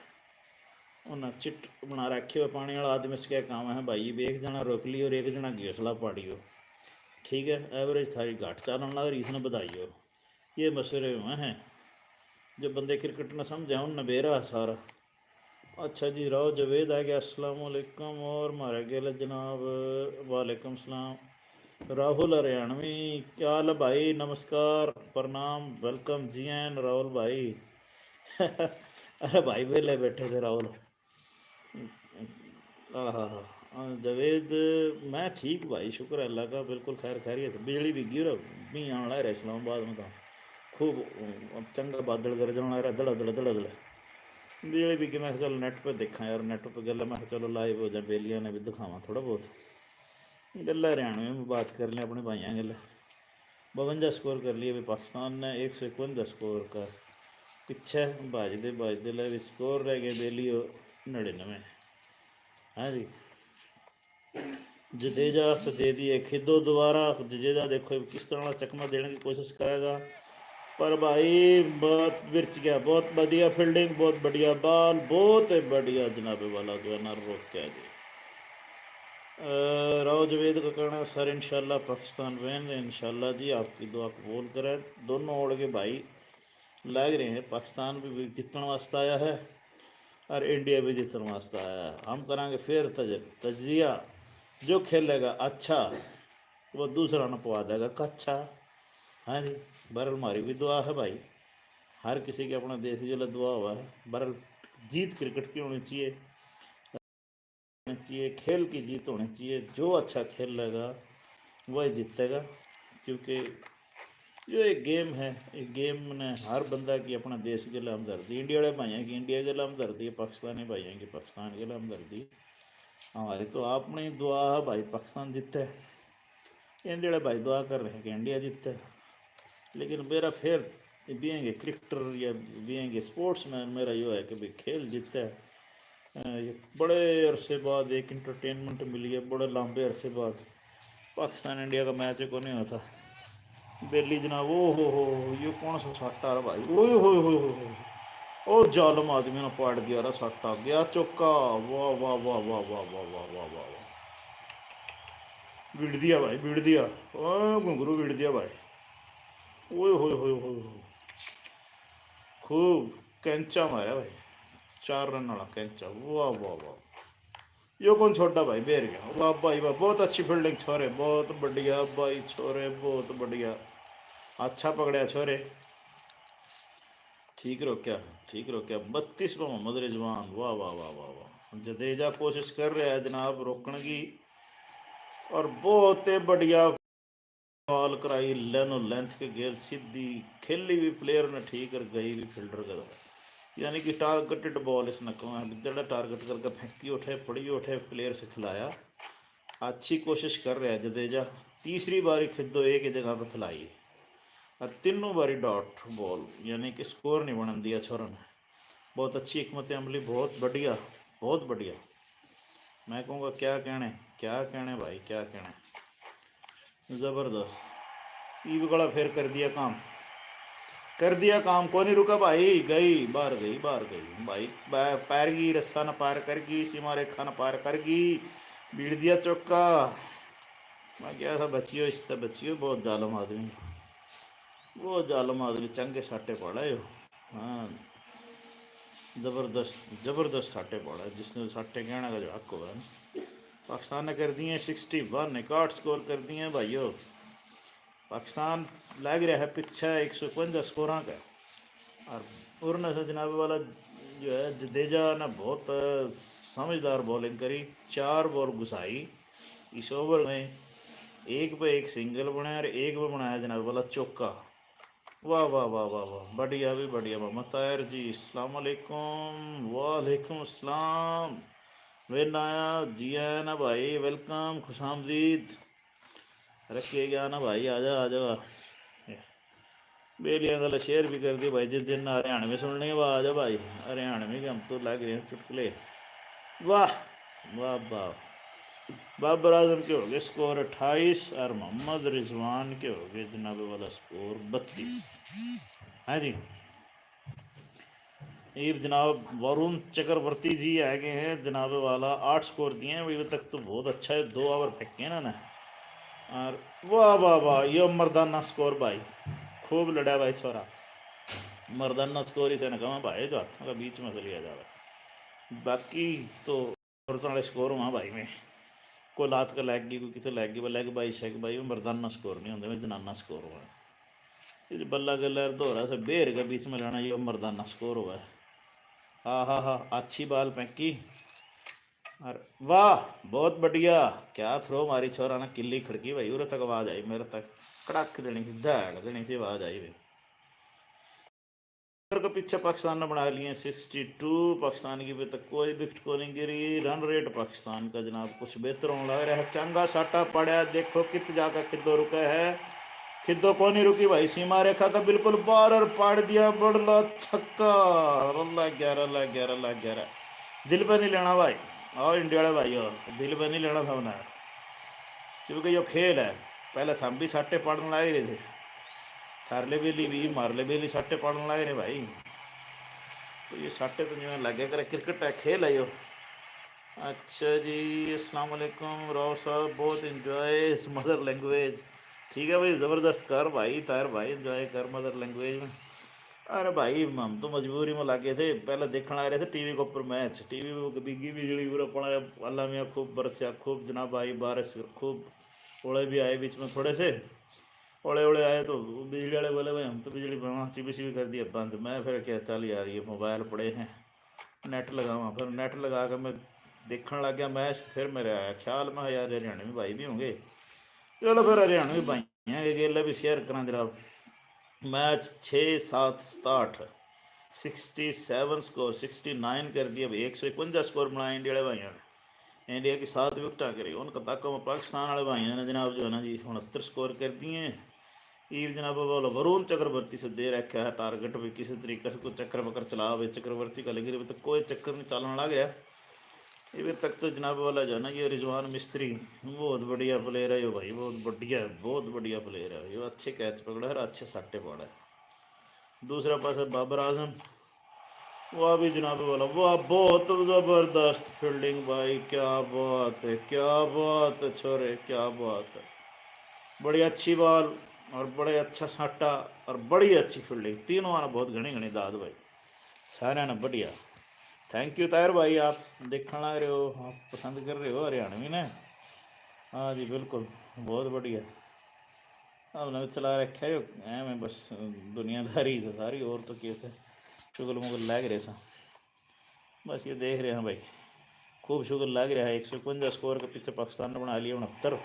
उन्हें चिट बना रखे हुए पानी वाला आदमी से क्या काम है भाई, वे एक जना रोक लियो और एक जना घोंसला पाड़ियो। ठीक है, एवरेज थारी घाट चालन लग रही, इसने बधाई हो। ये मशवरे हुए हैं, जो बंदे क्रिकेट न समझे उनने बेरा है सारा। अच्छा जी, राव जवेद आ गया, अस्सलाम वालेकुम। और म्हारे गेल जनाब, वालेकुम सलाम। राहुल हरियाणवी, क्या हाल है भाई? नमस्कार, प्रणाम, welcome, जी आयन राहुल भाई। अरे भाई, वेले बैठे थे राहुल। आहा, हाँ, जवेद, मैं ठीक भाई, शुक्र है अल्लाह का, बिल्कुल खैर खैरियत। बिजली भी गिर, मी आने वाला है इस्लामाबाद में तो खूब, अम, चंगा बादल गरजने वाला है, दड़ा दड़ा दड़ा दड़ा। बिजली भी गिर, मैं कहा, चलो नेट पे देखा यार, नेट पे गल्ला, मैं कहा, चलो लाइव हो जाए, बेलिया ने भी दिखावा थोड़ा बहुत। गल्ला हरियाणवी में बात कर लें अपने भाइयां गल्ला। बवंजा स्कोर कर लिए भाई पाकिस्तान ने, एक सौ इकवंजा स्कोर का पीछे भाजदे भाजदे ले भी स्कोर रह गए बेली और नड़िनवे। हाँ जी, जडेजा से दे दिए खिदो दोबारा। जडेजा देखो किस तरह चकमा देने की कोशिश करेगा, पर भाई बहुत बिरच गया। बहुत बढ़िया फील्डिंग, बहुत बढ़िया बॉल, बहुत ही बढ़िया जनाबे वाला जो है ना रोक के आ गया। अ, राव जवेद का कहना है, सर, इंशाल्लाह पाकिस्तान win, इंशाल्लाह जी, आपकी दुआ कबूल करे। दोनों ओर के भाई लग रहे हैं, पाकिस्तान भी जीतने वास्ते आया है और इंडिया भी जीतने वास्ते आया है। हम करांगे फिर तज-, तजिया, जो खेलेगा अच्छा, वो दूसरा ने पवा देगा कच्छा। हाँ जी, बहरहाल, हमारी भी दुआ है भाई, हर किसी के अपने देश के लिए दुआ हुआ है। बहरहाल, जीत क्रिकेट की होनी चाहिए, चाहिए, खेल की जीत होनी चाहिए। जो अच्छा खेलेगा वही जीतेगा, क्योंकि यो एक गेम है। एक गेम ने हर बंदा की अपना देश के लिए हमदर्दी, इंडिया वाले भाइयों की इंडिया के लिए हमदर्दी, पाकिस्तानी भाइयों की पाकिस्तान के लिए हमदर्दी। हमारी तो अपनी दुआ है भाई, पाकिस्तान जीते। इंडिया वाले भाई दुआ कर रहे हैं कि इंडिया जीते, लेकिन मेरा फिर बीइंग ए क्रिकेटर या बीइंग ए स्पोर्ट्समैन मेरा यो है कि भाई खेल जीते। अ, ये बड़े अरसे बाद एक एंटरटेनमेंट मिली है, बड़े लंबे अरसे बाद। पाकिस्तान इंडिया का मैच को नहीं होता। बेली जनाब, ओ हो हो हो, ये कौन सा साटा है भाई? ओए होए होए होए होए। ओ जालिम आदमी ने पाड़ दिया रे साटा, गया चौका। वाह, वाह, वाह। भिड़ दिया भाई, भिड़ दिया। ओ घुंघरू भिड़ दिया भाई। ओए होए होए होए होए। खूब कैंचा मारा भाई, चार रन वाला कैच है। वाह, वाह, वाह। यो कौन छोड़ा भाई, बेर गया। वाह भाई वाह, बहुत अच्छी फील्डिंग छोरे, बहुत बढ़िया भाई छोरे, बहुत बढ़िया। अच्छा पकड़या छोरे, ठीक रोक्या, ठीक रोक्या। बत्तीस पे मोहम्मद रिजवान, वाह, वाह, वाह, वाह, वाह। जडेजा कोशिश कर रहा है जनाब रोकने की, और बहुत ही बढ़िया बॉल कराई, लेनो लेंथ के गेंद सीधी खेली भी प्लेयर ने ठीक और गई भी फील्डर के द्वारा। यानी कि टारगेटेड बॉल इसने कहा है, जड़ा टारगेट करके फेंकी उठे, पड़ी उठे, प्लेयर से खिलाया। अच्छी कोशिश कर रहा है जडेजा। तीसरी बारी खिद्दो एक ही जगह पे खिलाई और तीनों बारी डॉट बॉल, यानी कि स्कोर नहीं बनन दिया छोरा ने। बहुत अच्छी हिकमत अमली, बहुत बढ़िया, बहुत बढ़िया। मैं कहूँगा क्या कहने, क्या कहने भाई, क्या कहने। जबरदस्त। ईब गला फेर कर दिया काम, कर दिया काम, कोनी रुका भाई, गई, बाहर गई, बाहर गई भाई। पै-, पैर की रस्सा न पार कर गई, सीमा रेखा न पार कर गई, बीड़ दिया चौका। मैं क्या था, बचियो, इससे बचियो, बहुत जालिम आदमी, बहुत जालिम आदमी, चंगे साटे पड़ा हो। हाँ, जबरदस्त, जबरदस्त साटे पड़ा, जिसने साटे कहने का जो हक होगा ना। पाकिस्तान ने कर दिए सिक्सटी वन, इकसठ स्कोर कर दिए भाइयों। पाकिस्तान लग रहा है पीछे एक सौ इकवंजा स्कोर का। और उरने से जनाब वाला जो है जडेजा ने बहुत समझदार बॉलिंग करी, चार बॉल घुसाई इस ओवर में। एक पे एक सिंगल बनाया और एक पे बनाया जनाब वाला चौका। वाह, वाह, वाह, वाह, वाह, बढ़िया भी बढ़िया। मोहम्मद ताहिर जी, अस्सलाम वालेकुम। वालेकुम अस्सलाम। वे नाया जी आया ना भाई, वेलकम, खुश आमदीद। रखिए गया ना भाई, आजा, आजा। बेलियां गल शेयर भी कर दी भाई, जिस दिन हरियाणवी सुनने की आवाज है भाई, हरियाणवी के हम तो लग रहे हैं चुटकुले। वाह, वाह, वाह। बाबर आजम के हो गए स्कोर अट्ठाईस और मोहम्मद रिजवान के हो गए जनाब वाला स्कोर बत्तीस। हाँ जी, ये जनाब वरुण चक्रवर्ती जी आ गए हैं, जनाब वाला आठ स्कोर दिए हैं। अभी तक तो बहुत अच्छा है, दो ओवर फेंके ना ना। और वाह, वाह, वाह, यो मर्दाना स्कोर भाई, खूब लड़ा भाई छोरा। मर्दाना स्कोर इसे ना कहा भाई, जो हाथों का बीच में से लिया जावे। बाकी तो औरतां वाले स्कोर हुआ भाई में, कोई लात का लग गई, कोई कितने लग गई, वो लग भाई शेक भाई, वो मर्दाना स्कोर नहीं होंदे, वो जनाना स्कोर हुआ। ये बल्ला गल्ला और दोहरा से बेर के बीच में लेना, ये मर्दाना स्कोर हुआ है। हाँ, हाँ, हाँ, अच्छी बॉल फेंकी। और वाह, बहुत बढ़िया, क्या थ्रो मारी छोरा ना, किल्ली खड़की भाई, उरे तक आवाज आई, मेरे तक कड़क देनी थी, दहड़ देनी थी, आवाज आई भाई। के पीछे पाकिस्तान ने बना लिए सिक्सटी टू। पाकिस्तान की अभी तक कोई विकेट को नहीं गिरी। रन रेट पाकिस्तान का जनाब कुछ बेहतर होने लग रहा है। चंगा साटा पड़ा, देखो कित जाकर खिद्दो रुका है। खिद्दो को नहीं रुकी भाई, सीमा रेखा का बिल्कुल बाहर और पाड़ दिया बड़ला छक्का। रल्ला ग्यारह, रल्ला ग्यारह, रल्ला ग्यारह। दिल पे नहीं लेना भाई, आओ इंडिया वाले भाई, आओ, दिल पे नहीं लेना था उन्हें, क्योंकि यो खेल है। पहले थम भी साटे पाड़न लाग रहे थे, थारले बेली भी मारले बेली साटे पाड़न लाग रहे भाई। तो ये साटे तो जिवें लगे करे, क्रिकेट है, खेल है यो। अच्छा जी, अस्सलाम वालेकुम राव साहब, बहुत enjoy mother language। ठीक है भाई, ज़बरदस्त कर भाई, तार भाई, एंजॉय कर मदर लैंग्वेज में। अरे भाई, हम तो मजबूरी में लागे थे, पहले देखण आ रहे थे टीवी के ऊपर मैच, टीवी में बिगी बिजली पूरा पड़ा, अल्लाह मियाँ खूब बरसया, खूब जना भाई बारिश, खूब ओले भी आए बीच में थोड़े से, ओले ओले आए तो बिजली वाले बोले, "भाई, हम तो बिजली बनाना, टीवी सीवी कर दिया बंद।" मैं फिर क्या, चल यार, ये मोबाइल पड़े हैं, नेट लगावां। फिर नेट लगा के मैं देखण लग गया मैच। फिर मेरे आया ख्याल में, यार, हरियाणवी भाई भी होंगे, चलो फिर हरियाणवी भाई हैं, ये गेला भी शेयर करा जरा। मैच छः सात सताहठ, sixty seven score, sixty nine कर दिया भाई, एक सौ इकवंजा स्कोर बनाया इंडिया वाले भाइयों ने। इंडिया की सात विकेटा करी, उनका ताका में पाकिस्तान वाले भाइयों ने जनाब जो है ना जी उनहत्तर स्कोर कर दिए हैं। ईब जनाब वाला वरुण चक्रवर्ती से दे रखा है टारगेट भी, किसी तरीके से कोई चक्कर बकर चला भाई, चक्रवर्ती का लगी रही तो कोई चक्कर नहीं चलने लग गया। इब तक तो जनाब वाला जो है ना, ये रिजवान मिस्त्री बहुत बढ़िया प्लेयर है यो भाई, बहुत बढ़िया, बहुत बढ़िया प्लेयर है यो, अच्छे कैच पकड़ा है और अच्छे साटे पाड़ा है। दूसरा पास है बाबर आजम, वाह भी जनाब वाला, वाह, बहुत ज़बरदस्त फील्डिंग भाई, क्या बात है, क्या बात है छोरे, क्या बात है। बड़ी अच्छी बॉल और बड़े अच्छा साटा और बड़ी अच्छी फील्डिंग, तीनों आना बहुत घनी घनी दाद भाई, सारे ने बढ़िया। थैंक यू ताहिर भाई, आप देखने लग रहे हो, आप पसंद कर रहे हो हरियाणवी ने। हाँ जी, बिल्कुल, बहुत बढ़िया। हमने भी चला रखा है, एवं बस दुनियादारी से सारी, और तो कैसे चुगल मुगल लाग रहे सा। बस ये देख रहे हैं भाई, खूब शुगर लाग रहा है। एक सौ इकवंजा स्कोर के पीछे पाकिस्तान ने बना लिया उनहत्तर।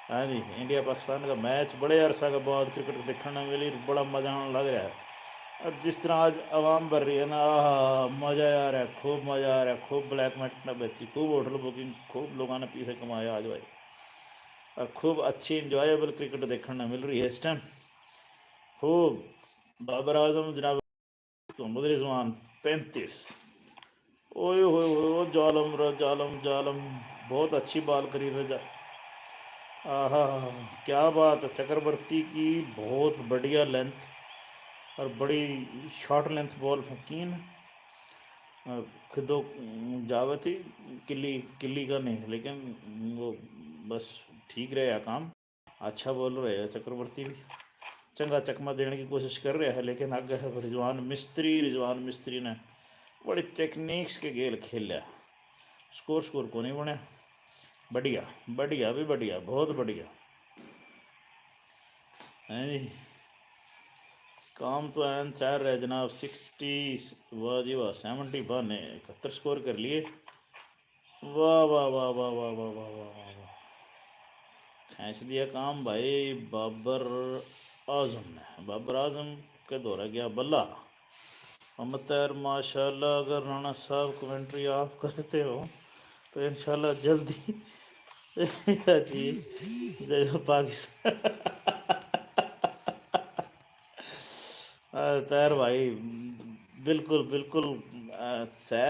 हाँ जी, इंडिया पाकिस्तान का मैच बड़े अरसा के बाद क्रिकेट देखने में मिली, बड़ा मजा आने लग रहा है। और जिस तरह आज आवाम भर रही है ना, आहा, मजा आ रहा है, खूब मजा आ रहा है, खूब ब्लैक मार्केट में बेची, खूब होटल बुकिंग, खूब लोगों ने पैसे कमाए आज भाई। और खूब अच्छी इंजॉयबल क्रिकेट देखने मिल रही है इस टाइम। खूब बाबर आजम जनाब मोहम्मद रिजवान पैंतीस। ओए होए होए, ओ जालम रे जालम, जालम। बहुत अच्छी बॉल करी रजा। आहा, क्या बात है, चक्रवर्ती की बहुत बढ़िया लेंथ और बड़ी शॉर्ट लेंथ बॉल फेंकी ने। अ, खिदो, उम, जावे थी किल्ली, किल्ली का नहीं, लेकिन वो बस ठीक रहा काम। अच्छा बॉलर है चक्रवर्ती भी, चंगा चकमा देने की कोशिश कर रहा है, लेकिन आगे है रिजवान मिस्त्री। रिजवान मिस्त्री ने बड़ी टेक्निक्स के गेल खेल लिया, स्कोर स्कोर को नहीं बनया। बढ़िया, बढ़िया भी बढ़िया, बहुत बढ़िया। हैं जी, काम तो एन चार रहा है जनाब। सिक्सटी, वाह जी वाह, सेवेंटी वन है, इकहत्तर स्कोर कर लिए। वाह वाह वाह वाह वाह वाह वाह वाह वाह वाह। खींच दिया काम भाई बाबर आजम ने। बाबर आजम के दौरा गया बल्ला। अमतर माशाल्लाह, अगर राणा साहब कमेंट्री आप करते हो तो इंशाल्लाह जल्दी जी जगह पाकिस्तान। अ, तैर भाई, बिल्कुल, बिल्कुल, अ, सै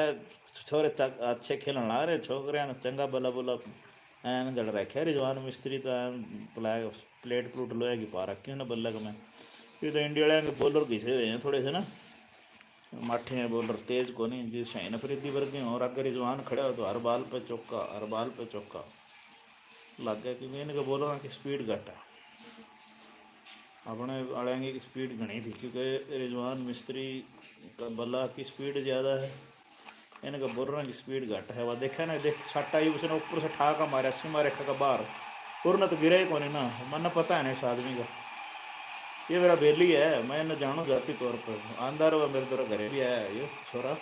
छोरे चक-, अच्छे खेलण ला रहे, छोकरे ने चंगा बल्ला बुल्ला एन गड़ रखे। रिजवान मिस्त्री तो एन प्ला-, प्लेट प्लूट लोहे की पा रखी उन्हें बल्लक में। ये तो इंडिया वाले के बॉलर घिसे हुए हैं थोड़े से ना, माठे हैं बॉलर, तेज को नहीं, जी शाहीन अफरीदी वर्गे हों। और अगर रिजवान खड़ा हो तो हर बॉल पे चौका, हर बॉल पे चौका। लग गया क्योंकि इनके बॉलर की स्पीड घट है। अपने आलेंगे की स्पीड घणी थी, क्योंकि रिजवान मिस्त्री का बल्ला की स्पीड ज़्यादा है, इनका बॉलर की स्पीड घट है। वह देखा ना, देख, सट्टा ही उसने ऊपर से ठा का मारा, सीमा रेखा का बाहर, और ना तो गिरा ही कोनी ना। मन्ने पता है ना इस आदमी का, ये मेरा बेली है, मैं इन्हें जानू जाती तौर पर। आंदा रहा मेरे तरह, घरे भी आया है ये छोरा।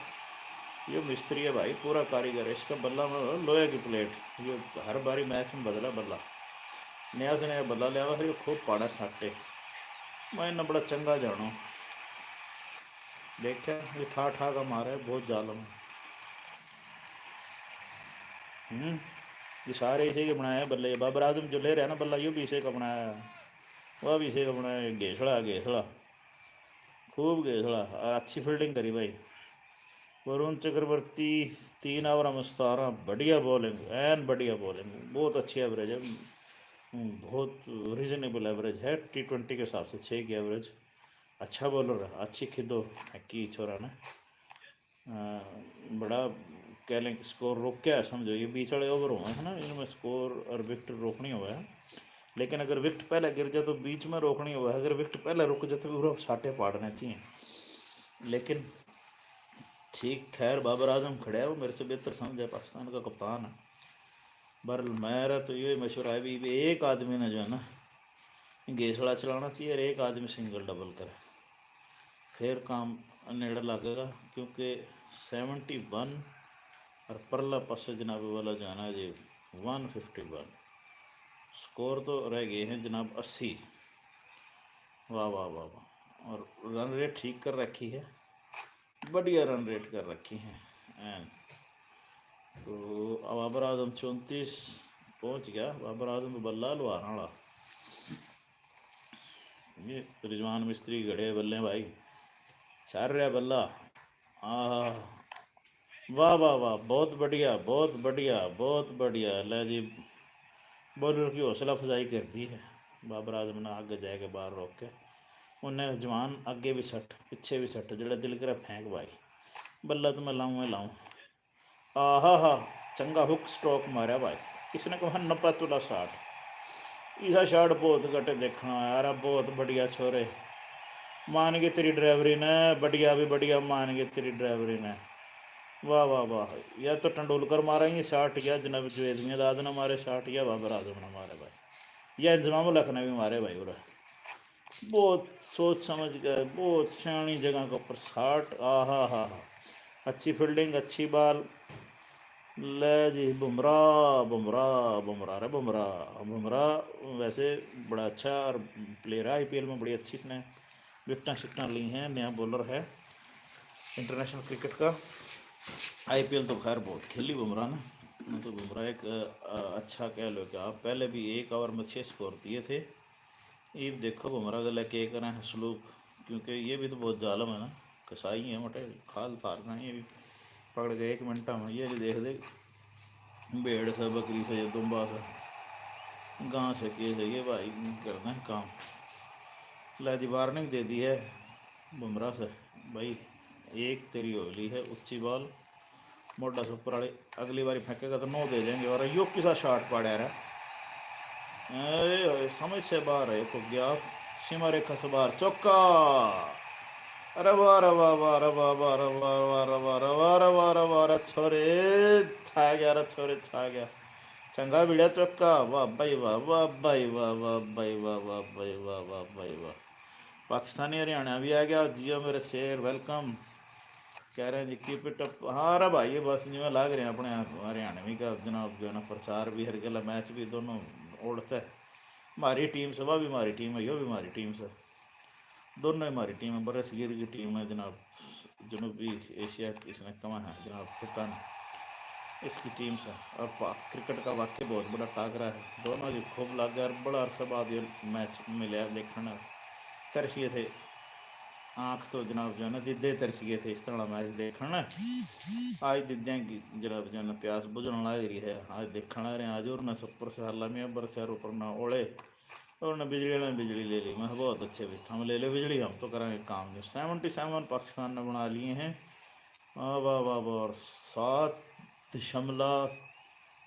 ये मिस्त्री है भाई, पूरा कारीगर है। इसका बल्ला में लोहे की प्लेट, ये हर बारी मैच में बदला बल्ला, नया से नया बल्ला लिया हुआ, फिर ये खूब पाड़ा साटे। मैं इन्हें बड़ा चंगा जानू। देखा, ये ठा ठा का मारे, बहुत जालम है। हम्म, ये सारे इसे के बनाए हैं बल्ले। ये बाबर आजम जो ले रहा है ना बल्ला, ये भी इसे का बनाया है। वह भी इसे का बनाया है, घेसड़ा, घेसड़ा। खूब घेसड़ा और अच्छी फील्डिंग करी भाई। वरुण चक्रवर्ती, तीन ओवर में सतारह, बढ़िया बॉलिंग, एन बढ़िया बॉलिंग, बहुत अच्छी एवरेज है। हम्म, बहुत रीजनेबल एवरेज है, टी ट्वेंटी के हिसाब से छः की एवरेज। अच्छा बॉलर है, अच्छी खिदो है की छोरा ने। अ, बड़ा कह लें कि स्कोर रोक क्या है, समझो, ये बीच वाले ओवर हुए हैं ना, इनमें स्कोर और विकेट रोकनी हुआ है। लेकिन अगर विकेट पहले गिर जाए तो बीच में रोकनी हुआ है, अगर विकेट पहले रुक जाए तो पूरा साटे पाड़ने चाहिए। लेकिन ठीक, खैर, बाबर आजम खड़ा है, वो मेरे से बेहतर समझ है, पाकिस्तान का कप्तान है। बहरहाल, मेरा तो ये मशवरा है भी, भी एक आदमी ने जो है ना, घेसड़ा चलाना चाहिए और एक आदमी सिंगल डबल करे, फिर काम नेड़े लगेगा, क्योंकि सेवेंटी वन और परला पासे जनाब वाला जो है ना जी, वन फिफ्टी वन। स्कोर तो रह गए हैं जनाब अस्सी। वाह, वाह, वाह, वाह। और रन रेट ठीक कर रखी है, बढ़िया रन रेट कर रखी है। एन तो अब बाबर आजम चौंतीस पहुंच गया। बाबर आजम तो बल्ला लुहारण वाला। ये रिजवान मिस्त्री घड़े बल्ले भाई, चार रहा बल्ला। आह, वाह, वाह, वाह, बहुत बढ़िया, बहुत बढ़िया, बहुत बढ़िया। ले जी, बॉलर की हौसला अफजाई कर दी है बाबर आजम ने, आगे जाके बाहर रोक के। उन्हें जवान आगे भी सट, पीछे भी सट, जड़ा दिल करे फेंक भाई, बल्ला तो मैं लाऊं ही लाऊं। आहा हा, चंगा हुक स्ट्रोक मारा भाई, इसने कहा नब्बे तुला साठ। इसा शाट बहुत घटे देखना यार, बहुत बढ़िया छोरे, मान गए तेरी ड्राइवरी ने, बढ़िया भी बढ़िया, मान गए तेरी ड्राइवरी ने। वाह, वाह, वाह। या तो टंडुलकर मारेंगे शाट, या जनाब जुवेद मियाँ दाद ना मारे शाट, या बाबर आजम ना मारे भाई। या इंजमाम उल हक ने भी मारे भाई। और बहुत सोच समझ के, बहुत सियाणी जगह के ऊपर शाट। आहा हा हा। अच्छी फील्डिंग, अच्छी बॉल। ले जी, बुमराह, बुमराह, बुमराह, रे बुमराह। बुमराह वैसे बड़ा अच्छा और प्लेयर है, आईपीएल में बड़ी अच्छी इसने विकटां शिकटां ली हैं, नया बॉलर है इंटरनेशनल क्रिकेट का। आईपीएल तो खैर बहुत खेली बुमराह ने, तो बुमराह एक, अ, अच्छा कह लो कि आप पहले भी एक ओवर में छः स्कोर दिए थे। इब देखो बुमराह गले के करें हैं सलूक, क्योंकि ये भी तो बहुत जालम है ना, कसाई है मटे, खाल थार ना, ये भी पकड़ गए एक मिनटा में। ये भी देख दे, भेड़ से, बकरी से, ये दुम्बा से, गां से, के से, ये भाई करते हैं काम। ले जी, वार्निंग दे दी है बुमराह से भाई, एक तेरी हो ली है ऊंची बॉल, मोटा से ऊपर वाली, अगली बारी फेंकेगा तो नौ दे देंगे। और यो किसा शाट पाड़ा रहा, ए, समझ से बाहर है तो गया, सीमा रेखा से बाहर, चौका। अरे वाह, अरे वाह, वाह, अरे वाह, वाह, अरे वाह, वाह, अरे वाह, अरे वाह, अरे वाह, अरे वाह, अरे छोरे, छा गया, अरे छोरे, छा गया। चंगा भिड़या चौका, वाह भाई वाह, वाह भाई वाह, वाह भाई वाह, वाह भाई वाह, वाह भाई वाह। पाकिस्तानी हरियाणा भी आ गया, जियो मेरे शेर, welcome। कह रहे हैं जी, keep it up। हाँ रे भाई, ये बस जिमें लाग रहे हैं अपने हरियाणवी का जनाब, जो है ना, प्रचार भी हर गला, मैच भी दोनों ओढ़ता है। हमारी टीम से, वह भी हमारी टीम है, यो भी हमारी टीम से, दोनों ही हमारी टीम है। बरसगीर की टीम है जनाब, जनूबी एशिया इसने कमा है जनाब, खिता ने इसकी टीम से। और पा-, क्रिकेट का वाकई बहुत बड़ा टाकरा है, दोनों जी खूब लाग गया। और बड़ा अरसा बाद ये मैच मिले देखने, तरसिए थे आँख तो जनाब जो है ना, दीदे तरस गए थे इस तरह मैच देखण। आज दीदे की जनाब जो है ना, प्यास बुझण लाग रही है। आज देखण आ रहे हैं, आज और ना सुपर से हाला में अबर से ऊपर ना ओले, और ना बिजली वाले ने बिजली ले ली। मैं बहुत अच्छे भी, थम ले लो बिजली, हम तो करांगे काम। जो सेवेंटी सेवन पाकिस्तान ने बना लिए हैं। वाह, वाह, वाह, वाह। और सात दशमलव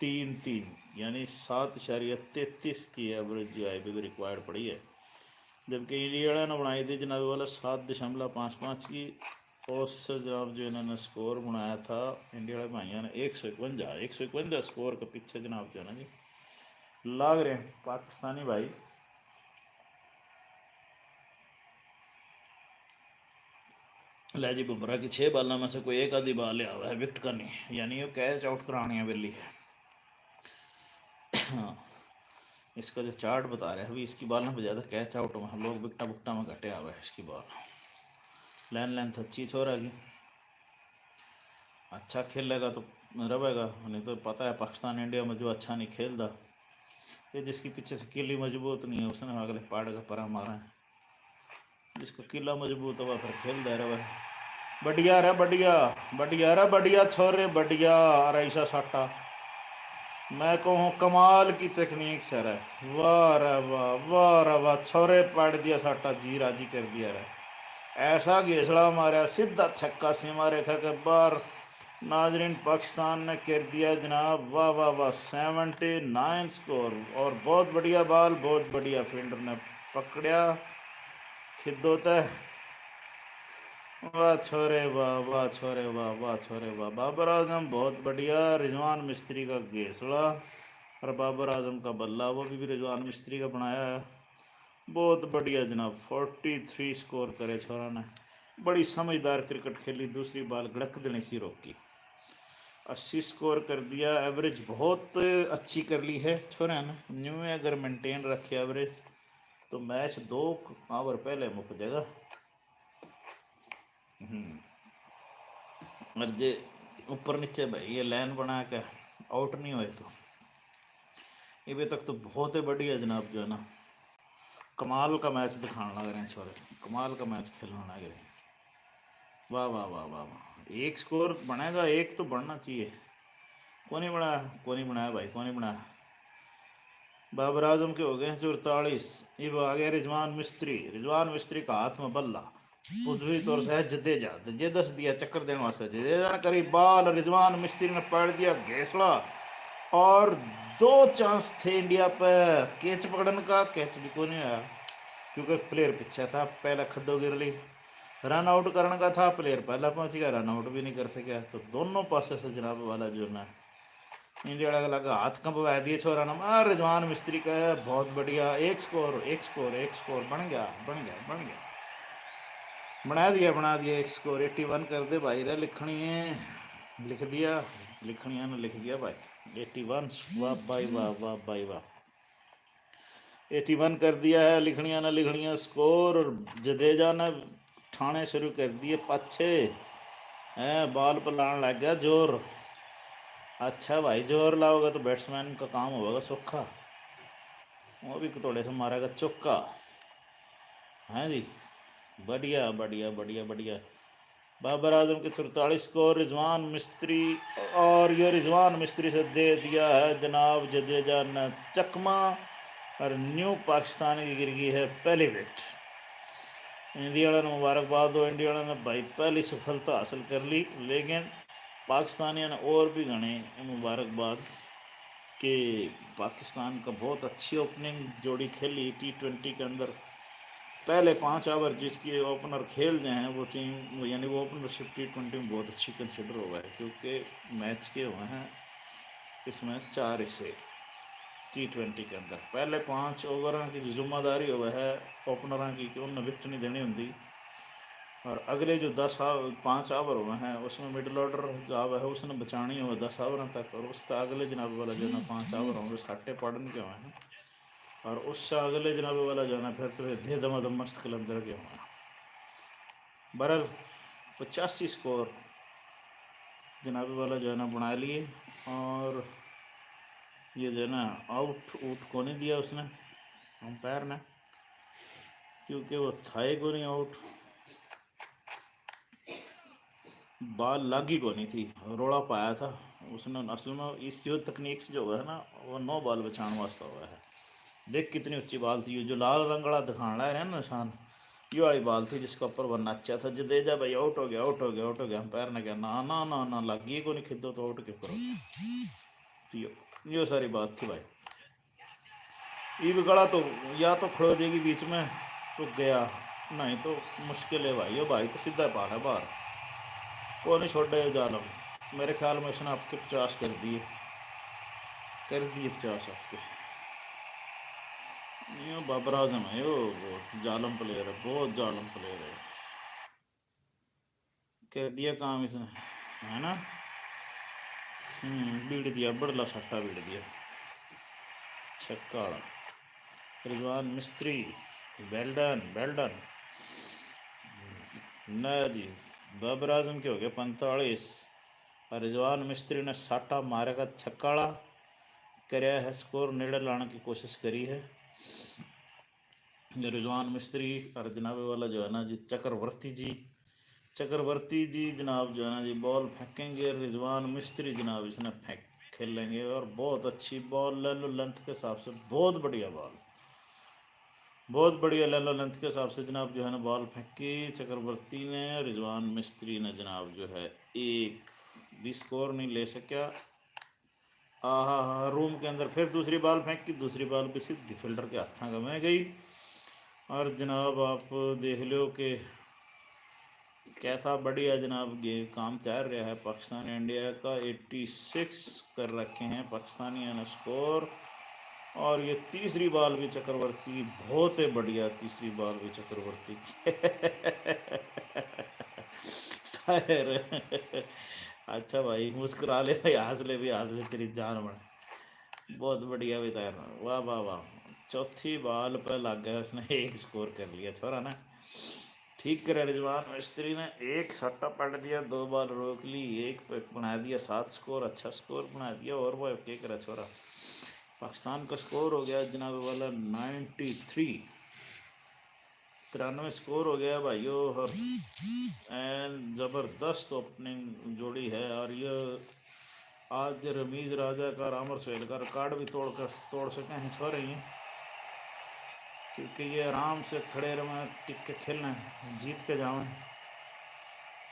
तीन तीन, यानी सात इशारिया तैंतीस की एवरेज जो है, अभी भी रिक्वायर्ड पड़ी है। जबकि इंडिया वाले ने बनाई थी जनाब वाला सात दशमलव पाँच पाँच की, उससे जनाब जो इन्होंने स्कोर बनाया था इंडिया वाले भाइयों ने एक सौ इकवंजा, एक सौ इकवंजा स्कोर के पीछे जनाब जो है ना जी, लाग रहे हैं पाकिस्तानी भाई। ले जी, बुमराह की छः बालां में से कोई एक आधी बाल आवा है विकेट का नहीं, यानी वो कैच आउट कराने वेली है। हाँ, इसका जो चार्ट बता रहा है, अभी इसकी बालां पे ज़्यादा कैच आउट में, लोग विकटा विकटा में घटे आवे इसकी बाल। लाइन लेंथ अच्छी छोरा की, अच्छा खेलेगा तो रहेगा, नहीं तो पता है पाकिस्तान इंडिया में जो अच्छा नहीं खेलता, ये जिसके पीछे से किली मजबूत नहीं है, उसने अगले पाड़ का परा मारा है। जिसको किला मजबूत हुआ, फिर खेलता रहे। बढ़िया रे बढ़िया, बढ़िया रे बढ़िया छोरे, बढ़िया। और ऐसा साटा, मैं कहूँ, कमाल की तकनीक से रे। वाह रे वाह, वाह रे वाह, छोरे पाड़ दिया साटा, जी राजी कर दिया रे। ऐसा घेसड़ा मारा, सीधा छक्का सीमा रेखा के बाहर। नाजरीन, पाकिस्तान ने कर दिया जनाब, वाह वाह वाह, सेवेंटी नाइन स्कोर। और बहुत बढ़िया बाल, बहुत बढ़िया फील्डर ने पकड़या खिद्दो तै। वाह छोरे वाह, वाह छोरे वाह, वाह छोरे वाह। बाबर आजम बहुत बढ़िया, रिजवान मिस्त्री का घेसड़ा और बाबर आजम का बल्ला, वो भी, भी रिजवान मिस्त्री का बनाया है। बहुत बढ़िया जनाब, फोर्टी थ्री स्कोर करे छोरा ने। बड़ी समझदार क्रिकेट खेली, दूसरी बाल गड़क देनी सी रोकी। अस्सी स्कोर कर दिया, एवरेज बहुत अच्छी कर ली है छोरा ने। न्यू अगर मेंटेन रखे एवरेज तो मैच दो ओवर पहले मुक जाएगा। हम्म। और जे ऊपर नीचे भाई ये लाइन बना के आउट नहीं होए तो इबे तक तो बहुत ही बढ़िया जनाब, जो है ना, कमाल का मैच दिखाने लग रहे हैं छोरे, कमाल का मैच खेलने लग रहे हैं। वाह वाह वाह वाह वाह, एक स्कोर बनेगा, एक तो बनना चाहिए। कोनी बनाया, कोनी बनाया भाई, कोनी बनाया। बाबर आजम के हो गए हैं चौतालीस। इब आ गया रिजवान मिस्त्री। रिजवान मिस्त्री का हाथ में बल्ला, उद्भवी तौर से है जडेजा। तो जे दस दिया चक्कर देने वास्ते, जडेजा ने करी बाल, रिजवान मिस्त्री ने पाड़ दिया घेसड़ा। और दो चांस थे इंडिया पे कैच पकड़ने का, कैच भी कोनी होया क्योंकि प्लेयर पीछे था, पहले खद्दो गिर ली। रन आउट करने का था, प्लेयर पहला पहुंच गया, रन आउट भी नहीं कर सका। तो दोनों पासे से जनाब वाला जो ना इंडिया वाला का लगा हाथ कंपवा दिए छोरा ने। आ, रिजवान मिस्त्री का है, बहुत बढ़िया, एक स्कोर, एक स्कोर, एक स्कोर बन गया, बन गया, बन गया, बना दिया, बना दिया एक स्कोर। एटी वन कर दे भाई रे, लिखनी है, लिख दिया, लिखनिया ने लिख दिया भाई। एटी वन, वाह भाई वाह, वाह भाई वाह। एटी वन कर दिया है लिखनिया ने, लिखनिया स्कोर। और जडेजा ने ठाणे शुरू कर दिए पाछे, हैं, बॉल पर लान लग गया जोर। अच्छा भाई, जोर लाओगे तो बैट्समैन का काम होगा सौखा। वो भी थोड़े से मारेगा चौका। हैं जी, बढ़िया, बढ़िया, बढ़िया, बढ़िया। बाबर आजम के चौतालीस स्कोर, रिजवान मिस्त्री, और ये रिजवान मिस्त्री से दे दिया है जनाब जडेजा ने चकमा, और न्यू पाकिस्तान की गिर गई है पहली विकेट। इंडिया वाले ने मुबारकबाद हो, इंडिया वाले ने भाई पहली सफलता हासिल कर ली, लेकिन पाकिस्तानियों ने और भी घने मुबारकबाद कि पाकिस्तान का बहुत अच्छी ओपनिंग जोड़ी खेली टी ट्वेंटी के अंदर। पहले पाँच ओवर जिसकी ओपनर खेल रहे हैं वो टीम, यानी वो ओपनरशिप टी ट्वेंटी में बहुत अच्छी कंसिडर हुआ है, क्योंकि मैच के हुए हैं इसमें चार हिस्से टी ट्वेंटी के अंदर। पहले पाँच ओवरों की जो जिम्मेदारी हुआ है ओपनरों की कि उन्हें विकेट नहीं देनी होंदी, और अगले जो दस आ-, पाँच ओवर हुए हैं उसमें मिडिल ऑर्डर जो आवा है उसने बचानी हो दस ओवरों तक, और उससे अगले जनाब वाला जो ना पाँच ओवर होंगे साटे पड़न के हुए हैं, और उससे अगले जनाब वाला जो है ना फिर तो दे दमादम मस्त कलंदर के हुए हैं। बहरहाल पचासी स्कोर जनाब वाला जो है ना बना लिए, और ये जो है ना आउट आउट को नहीं दिया उसने, अंपायर ने, क्योंकि वो था ही को नहीं आउट। बॉल लागी को नहीं थी, रोला पाया था उसने। असल में इस जो तकनीक से जो है ना वो नो बॉल बचाने वास्ते हुआ है। देख कितनी ऊंची बॉल थी, जो लाल रंग वाला दिखाने लाया है ना निशान, ये वाली बॉल थी जिसके ऊपर वो नाचा था जडेजा भाई, आउट हो गया, आउट हो गया, आउट हो गया। अंपायर ने कहा ना ना ना ना, लागी को नहीं, खिदो तो आउट क्यों करो। तो यो, यो सारी बात थी भाई। इब गला तो या तो खड़ो देगी बीच में तो गया, नहीं तो मुश्किल है भाई। यो भाई तो सीधा पार है बाहर, को नहीं छोड़े ये जालम। मेरे ख्याल में इसने आपके पचास कर दिए, कर दिए पचास आपके। यो बाबर आजम है, यो बहुत जालम प्लेयर है, बहुत जालम प्लेयर है। कर दिया काम इसने, है ना। हम्म, बीड़ दिया, बड़ला सट्टा बीड़ दिया, छक्का वाला। रिजवान मिस्त्री, well done, well done। ना जी, बाबर आजम के हो गए पैंतालीस, और रिजवान मिस्त्री ने साटा मारेगा छक्का वाला, करया है स्कोर नेड़े लाने की कोशिश करी है। रिजवान मिस्त्री और जनाबे वाला जो है ना जी चक्रवर्ती जी, चक्रवर्ती जी जनाब जो है ना जी बॉल फेंकेंगे, रिजवान मिस्त्री जनाब इसने फेंक खेलेंगे। और बहुत अच्छी बॉल, ले लो लेंथ के हिसाब से, बहुत बढ़िया बॉल, बहुत बढ़िया ले लो लेंथ के हिसाब से जनाब जो है ना बॉल फेंकी चक्रवर्ती ने। रिजवान मिस्त्री ने जनाब जो है एक भी स्कोर नहीं ले सका। आहा हा, रूम के अंदर फिर दूसरी बॉल फेंकी, दूसरी बॉल भी सीधी फील्डर के हाथों में गई। और जनाब आप देख लो कि कैसा बढ़िया जनाब ये काम चल रहा है पाकिस्तान इंडिया का। एटी सिक्स कर रखे हैं पाकिस्तानियों ने स्कोर। और ये तीसरी बॉल भी चक्रवर्ती की, बहुत ही बढ़िया तीसरी बॉल भी चक्रवर्ती की। ताहिर, अच्छा भाई, मुस्कुरा ले भाई, हंस ले भी, हंस ले, तेरी जान बने। बहुत बढ़िया भी ताहिर, वाह, वाह, वाह। चौथी बॉल पे लग गया, उसने एक स्कोर कर लिया छोरा ने। ठीक करे रिजवान मिस्त्री ने, एक सट्टा पट दिया, दो बॉल रोक ली, एक पे बना दिया सात स्कोर, अच्छा स्कोर बना दिया। और वो क्या करे छोरा, पाकिस्तान का स्कोर हो गया जनाब वाला नाइन्टी थ्री, तिरानवे स्कोर हो गया भाइयों। और एन जबरदस्त ओपनिंग जोड़ी है। और ये आज रमीज राजा का और अमर सोहेल का रिकॉर्ड भी तोड़ कर, तोड़ सके हैं छोरे ही, क्योंकि ये आराम से खड़े रहें, टिक के खेलें, जीत के जावें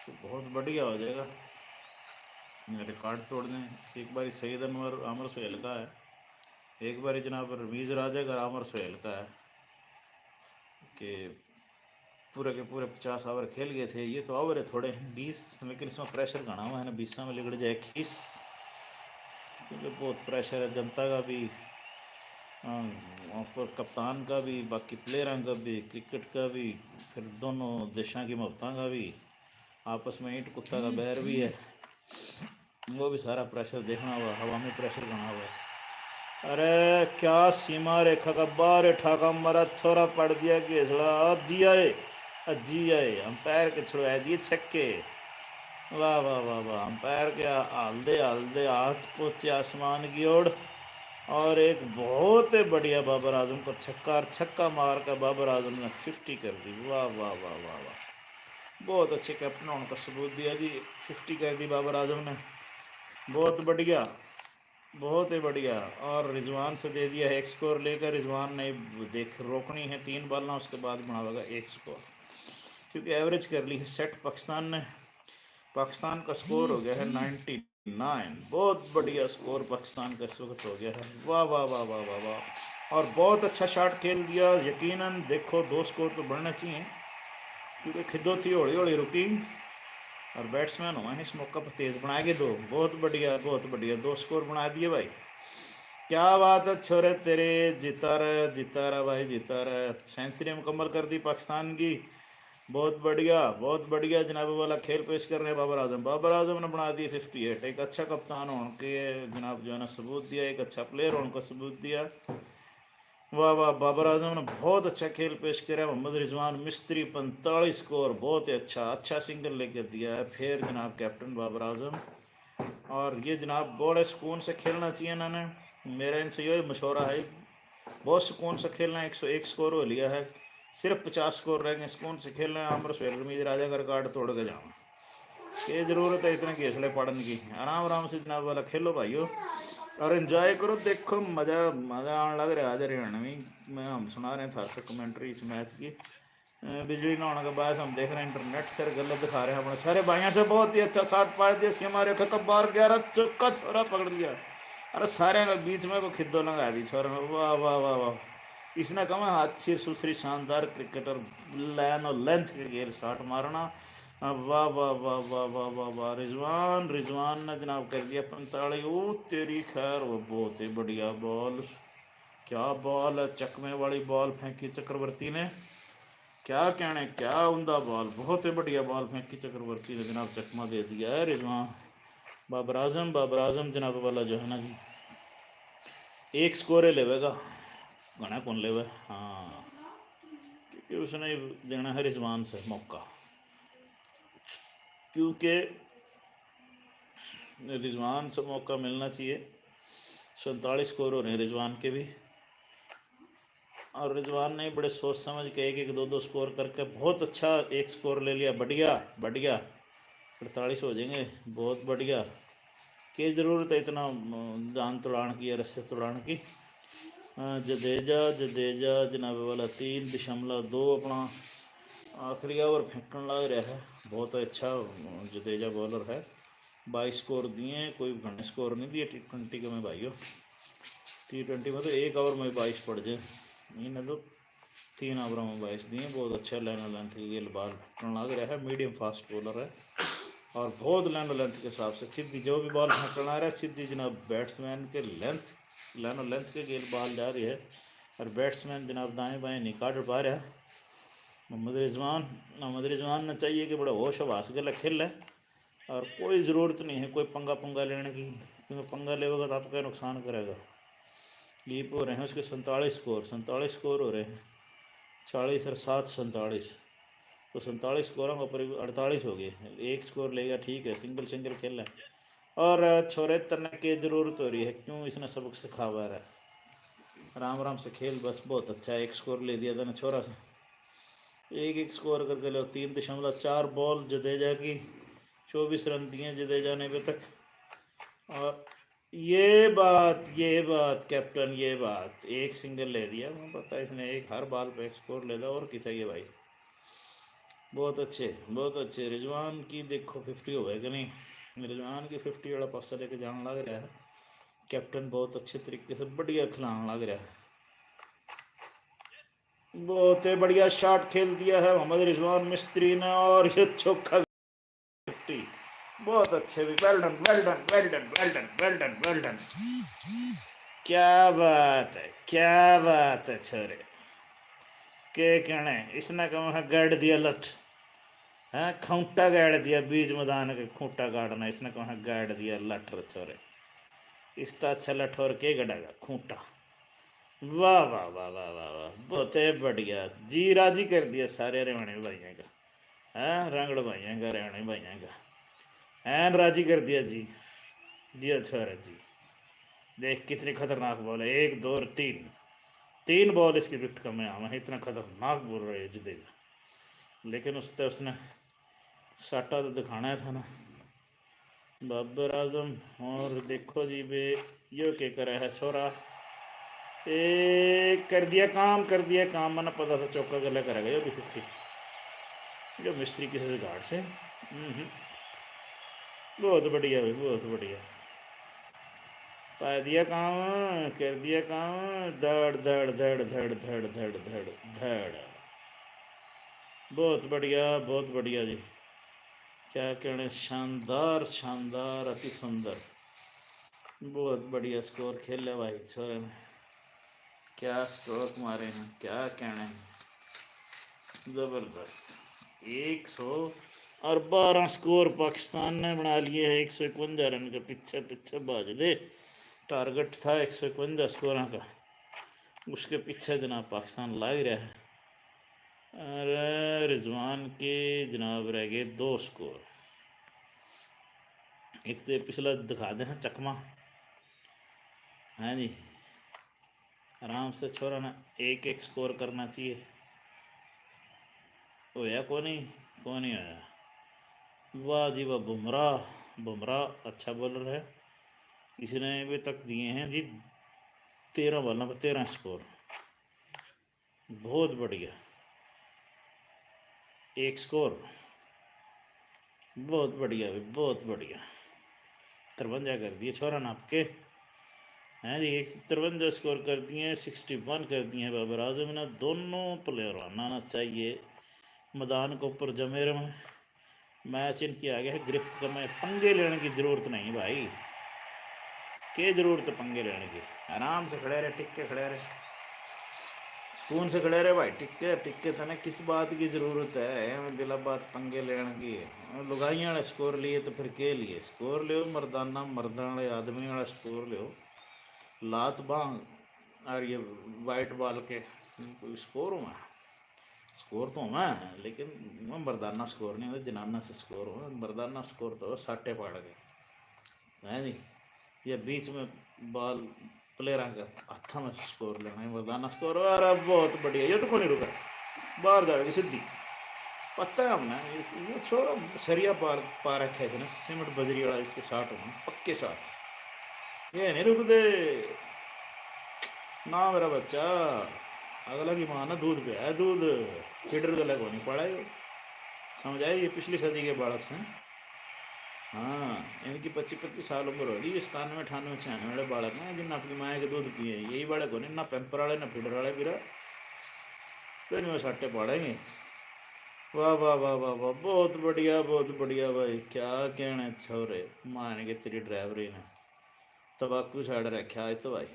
तो बहुत बढ़िया हो जाएगा। ये रिकॉर्ड तोड़ दें। एक बारी सईद अनवर अमर सोहेल का है, एक बारी जनाब रमीज राजा का और अमर सोहेल का है कि पूरे के पूरे पचास ओवर खेल गए थे। ये तो ओवर है थोड़े हैं, बीस, लेकिन इसमें प्रेशर घना हुआ है ना, बीसा में लिकड़ जाए इक्कीस, क्योंकि बहुत प्रेशर है जनता का भी, अम, और कप्तान का भी, बाकी प्लेयरां का भी, क्रिकेट का भी, फिर दोनों देशों की मोहब्बतां का भी, आपस में ईंट कुत्ता का बैर भी है, वो भी सारा प्रेशर देखना हुआ, हवा में प्रेशर घना हुआ है। अरे क्या सीमा रेखा का बाहर ठाका मारा, छोरा पड़ दिया घेसड़ा, आज जी आए, आज जी आए, अंपायर के छुड़वा दिए छक्के। वाह, वाह, वाह, वाह, अंपायर के हाल दे, हाल दे, हाथ पहुँचे आसमान की ओर। और एक बहुत ही बढ़िया बाबर आजम का छक्का, और छक्का मार के बाबर आजम ने फिफ्टी कर दी। वाह, वाह, वाह, वाह, वाह, बहुत अच्छे कैप्टन होने का सबूत दिया जी। फिफ्टी कर दी बाबर आजम ने, बहुत बढ़िया, बहुत ही बढ़िया। और रिजवान से दे दिया एक स्कोर लेकर, रिजवान ने देख रोकनी है तीन बॉल ना, उसके बाद बनावेगा एक स्कोर, क्योंकि एवरेज कर ली है सेट पाकिस्तान ने। पाकिस्तान का स्कोर हो गया है नाइन्टी नाइन। बहुत बढ़िया स्कोर पाकिस्तान का इस वक्त हो गया है। वाह, वाह, वाह, वाह, वाह, वाह। और बहुत अच्छा शॉट खेल दिया। यकीनन देखो, दो स्कोर तो बढ़ने चाहिए, क्योंकि खिदो थी हौली हौली रुकी और बैट्समैन हुआ है इस मौका पर तेज बना के दो। बहुत बढ़िया, बहुत बढ़िया, दो स्कोर बना दिए भाई। क्या बात है छोरे तेरे, जीता रहे, जीता रहे भाई, जीता रहे। सेंचुरी मुकम्मल कर दी पाकिस्तान की। बहुत बढ़िया, बहुत बढ़िया जनाब वाला खेल पेश कर रहे हैं बाबर आजम। बाबर आजम ने बना दिए फिफ्टी एट। एक अच्छा कप्तान होने के जनाब जो है ना सबूत दिया, एक अच्छा प्लेयर होने का सबूत दिया। वाह, वाह, बाबर आजम ने बहुत अच्छा खेल पेश करा। मोहम्मद रिजवान मिस्त्री पैंतालीस स्कोर, बहुत ही अच्छा, अच्छा सिंगल लेकर दिया है फिर जनाब कैप्टन बाबर आजम। और ये जनाब बड़े सुकून से खेलना चाहिए इन्होंने। मेरा इनसे यो ही मशवरा है, बहुत सुकून से खेलना। एक सौ एक स्कोर हो लिया है, सिर्फ पचास स्कोर रह गए। सुकून से खेलना है, अमर सुहेल रमीज राजा का रिकॉर्ड तोड़ के जाना। ये जरूरत है इतने घेसले पाड़न की। आराम आराम से जनाब वाला खेलो भाइयों, और एंजॉय करो। देखो मजा, मजा आने लग रहा है आज हरियाणवी में। हम सुना रहे हैं थार से कमेंट्री इस मैच की। अ, बिजली ना होने के बाद हम देख रहे हैं इंटरनेट सर गलत दिखा रहे हैं अपने सारे भाइयों से। बहुत ही अच्छा शॉट पाड़ दिया सीमा रेखा का बाहर, ग्यारह चौका छोरा पकड़ लिया। अरे सारे के बीच में को खिद्दो लगा दी छोरे ने। वाह, वाह, वाह, वाह। इसने कहा हाथ सिर सुथरी शानदार क्रिकेटर, लाइन और लेंथ के गेल शॉट मारना। अ, वाह, वाह, वाह, वाह, वाह, वाह, वाह। रिजवान, रिजवान ने जनाब कर दिया पैंतालीस। ओ तेरी खैर, वो बहुत ही बढ़िया बॉल। क्या बॉल है, चकमे वाली बॉल फेंकी चक्रवर्ती ने। क्या कहने, क्या उमदा बॉल, बहुत ही बढ़िया बॉल फेंकी चक्रवर्ती ने जनाब, चकमा दे दिया है रिजवान। बाबर आजम, बाबर आजम जनाब वाला जो है ना जी, एक स्कोर ही लेवेगा, घना कौन लेवे। हाँ, क्योंकि उसने देना है रिजवान से मौका, क्योंकि रिजवान से मौका मिलना चाहिए। सैंतालीस स्कोर हो रहे हैं रिजवान के भी, और रिजवान ने बड़े सोच समझ के एक एक दो दो स्कोर करके बहुत अच्छा एक स्कोर ले लिया। बढ़िया, बढ़िया, अड़तालीस हो जाएंगे। बहुत बढ़िया। के जरूरत है इतना, अम, जान तुड़ान की या रस्से तुड़ान की। अ, जडेजा, जडेजा जनाब वाला तीन दशमलव दो अपना आखिरी ओवर फेंकण लाग रहा है। बहुत अच्छा, अम, जडेजा बॉलर है। बाईस स्कोर दिए, कोई घणे स्कोर नहीं दिए टी ट्वेंटी के में भाइयों। टी ट्वेंटी में तो एक ओवर में बाईस पड़ जाए, इन्हें तो तीन ओवर में बाईस दिए। बहुत अच्छा लाइन लेंथ के गेल बॉल फेंकण लाग रहा है, मीडियम फास्ट बॉलर है और बहुत लाइन लेंथ के हिसाब से सीधी जो भी बॉल फेंकण आ रहा है, सीधी जनाब बैट्समैन के लेंथ, लाइन लेंथ के गेल बॉल जा रही है और बैट्समैन जनाब दाएं बाएं नहीं काट पा रहा। मोहम्मद रिजवान, मोहम्मद रिजवान ने चाहिए कि बड़ा होश हवास गला खेले और कोई ज़रूरत नहीं है कोई पंगा पुंगा लेने की, क्योंकि पंगा लेगा तो आपका नुकसान करेगा। ये हो रहे हैं उसके सैंतालीस स्कोर, सैंतालीस स्कोर हो रहे हैं, चालीस और सात सैंतालीस, तो सैंतालीस स्कोरों के ऊपर भी अड़तालीस हो गए। एक स्कोर लेगा, ठीक है, सिंगल सिंगल खेल है। और छोरे तन्ने के जरूरत हो रही है, क्यों इसने सबक सिखावा रहा है? आराम आराम से खेल बस, बहुत अच्छा है, एक स्कोर ले दिया तने छोरा से। एक एक स्कोर करके लो, तीन दशमलव चार बॉल जडेजा की, चौबीस रन दिए जडेजा ने अभी तक। और ये बात, ये बात कैप्टन, ये बात, एक सिंगल ले दिया। मैं पता इसने एक हर बॉल पे एक स्कोर ले दिया, और क्या चाहिए भाई? बहुत अच्छे, बहुत अच्छे। रिजवान की देखो फिफ्टी हो गए कि नहीं? रिजवान की फिफ्टी वाला पासा लेके जाने लग रहा है कैप्टन, बहुत अच्छे तरीके से बढ़िया खिलाने लग रहा है। बहुत ही बढ़िया शॉट खेल दिया है मोहम्मद रिजवान मिस्त्री ने, और ये चौका फिफ्टी। बहुत अच्छे भी, well done, well done, well done, well done, well done, well done। क्या बात है, क्या बात है छोरे, के कहने। इसने कहा है गाड़ दिया लठ, हैं, खूंटा गाड़ दिया, बीच मैदान के खूंटा गाड़ना, इसने कहा है गाड़ दिया लठ रे छोरे। इस तो अच्छा लठ और के गड़ेगा, खूंटा। वाह, वाह, वाह, वाह, वाह, वाह, बहुत ही बढ़िया जी, राजी कर दिया सारे हरियाणवी भाइयों का, हैं, रंगड़ भाइयों का, हरियाणवी भाइयों का, हैं, राजी कर दिया जी। जी अच्छा है जी, देख कितनी खतरनाक बॉल है, एक, दो और तीन, तीन बॉल इसकी विकेट का मैं आवा है, इतना खतरनाक बॉल रहे जडेजा। लेकिन उससे उसने साटा तो दिखाना था ना बाबर आजम। और देखो जी बे, यो के करे है छोरा, ए कर दिया काम, कर दिया काम। मैंने पता था चौका गला करेगा यो भी फिफ्टी। यो मिस्त्री किसी से घाट से। हम्म, बहुत बढ़िया भाई, बहुत बढ़िया। पा दिया काम, कर दिया काम। धड़ धड़ धड़ धड़ धड़ धड़ धड़ धड़। बहुत बढ़िया, बहुत बढ़िया जी। क्या कहने, शानदार, शानदार, अति सुंदर। बहुत बढ़िया स्कोर खेले भाई छोरे ने। क्या स्ट्रोक मारे हैं, क्या कहने हैं, जबरदस्त। एक सौ और बारह स्कोर पाकिस्तान ने बना लिए है। एक सौ इकवंजा रन के पीछे पीछे भाज दे, टारगेट था एक सौ इकवंजा स्कोर का, उसके पीछे जनाब पाकिस्तान लाग रहा है। अरे रिजवान के जनाब रह गए दो स्कोर। एक तो पिछला दिखा दे हैं चकमा, हैं जी, आराम से छोरा ने एक एक स्कोर करना चाहिए। होया कोनी, कोनी होया। वाह जी वाह, बुमराह, बुमराह अच्छा बॉलर है। इसने अभी तक दिए हैं जी तेरह बॉलों पर तेरह स्कोर। बहुत बढ़िया, एक स्कोर। बहुत बढ़िया भाई, बहुत बढ़िया। तिरवंजा कर दिए छोरा ने आपके, हैं जी, एक तिरवंजा स्कोर कर दिए, सिक्सटी वन कर दिए हैं बाबर आजम ने। दोनों प्लेयर आना चाहिए मैदान के ऊपर जमे रहे। मैच इनकी आ गया है गिरफ्त का, मैं पंगे लेने की जरूरत नहीं भाई। के जरूरत है पंगे लेने की, आराम से खड़े रहे, टिक के खड़े रहे, सुकून से खड़े रहे भाई, टिक के, टिक के। तने किस बात की जरूरत है एवं बिला बात पंगे लेने की? लुगाइयां वाले स्कोर लिए तो फिर के लिए? स्कोर लियो मर्दाना, मर्दां वाले आदमी वाला स्कोर लियो। लात बांग और ये वाइट बॉल के कोई स्कोर हुआ? स्कोर तो होवे, लेकिन वो मर्दाना स्कोर नहीं होता, जनाना से स्कोर होवे। मर्दाना स्कोर तो साटे पाड़ के, हैं जी, ये बीच में बॉल प्लेयरां के हाथों में स्कोर लेना है, मर्दाना स्कोर। अरे बहुत बढ़िया, ये तो कोनी रुका, बाहर जाएगी सीधी। पता है हमने, ये, ये छोरा सरिया पार पा रखे है ना, सीमेंट बजरी वाला, इसके साथ होना, पक्के साथ। ये नहीं रुकते ना मेरा बच्चा, अगला की माँ ने दूध पिया है, दूध फीडर गला को नहीं पड़ा है। समझ आए, ये पिछली सदी के बालक से। हाँ, इनकी पच्चीस पच्चीस साल उम्र होगी, ये सतानवे, अठानवे, छियानवे वाले बालक हैं, जिन अपनी माँ के दूध पिए हैं। यही बालक होने, ना पैम्पर वाले, ना फीडर वाले, बिरा तो नहीं, वो साटे पाड़ेंगे। वाह, वाह, वाह, वाह, वाह, बहुत बढ़िया, बहुत बढ़िया भाई, क्या कहने छोरे, मान के तेरी ड्राइवरी ने तंबाकू छाड़ रखा आज तो भाई।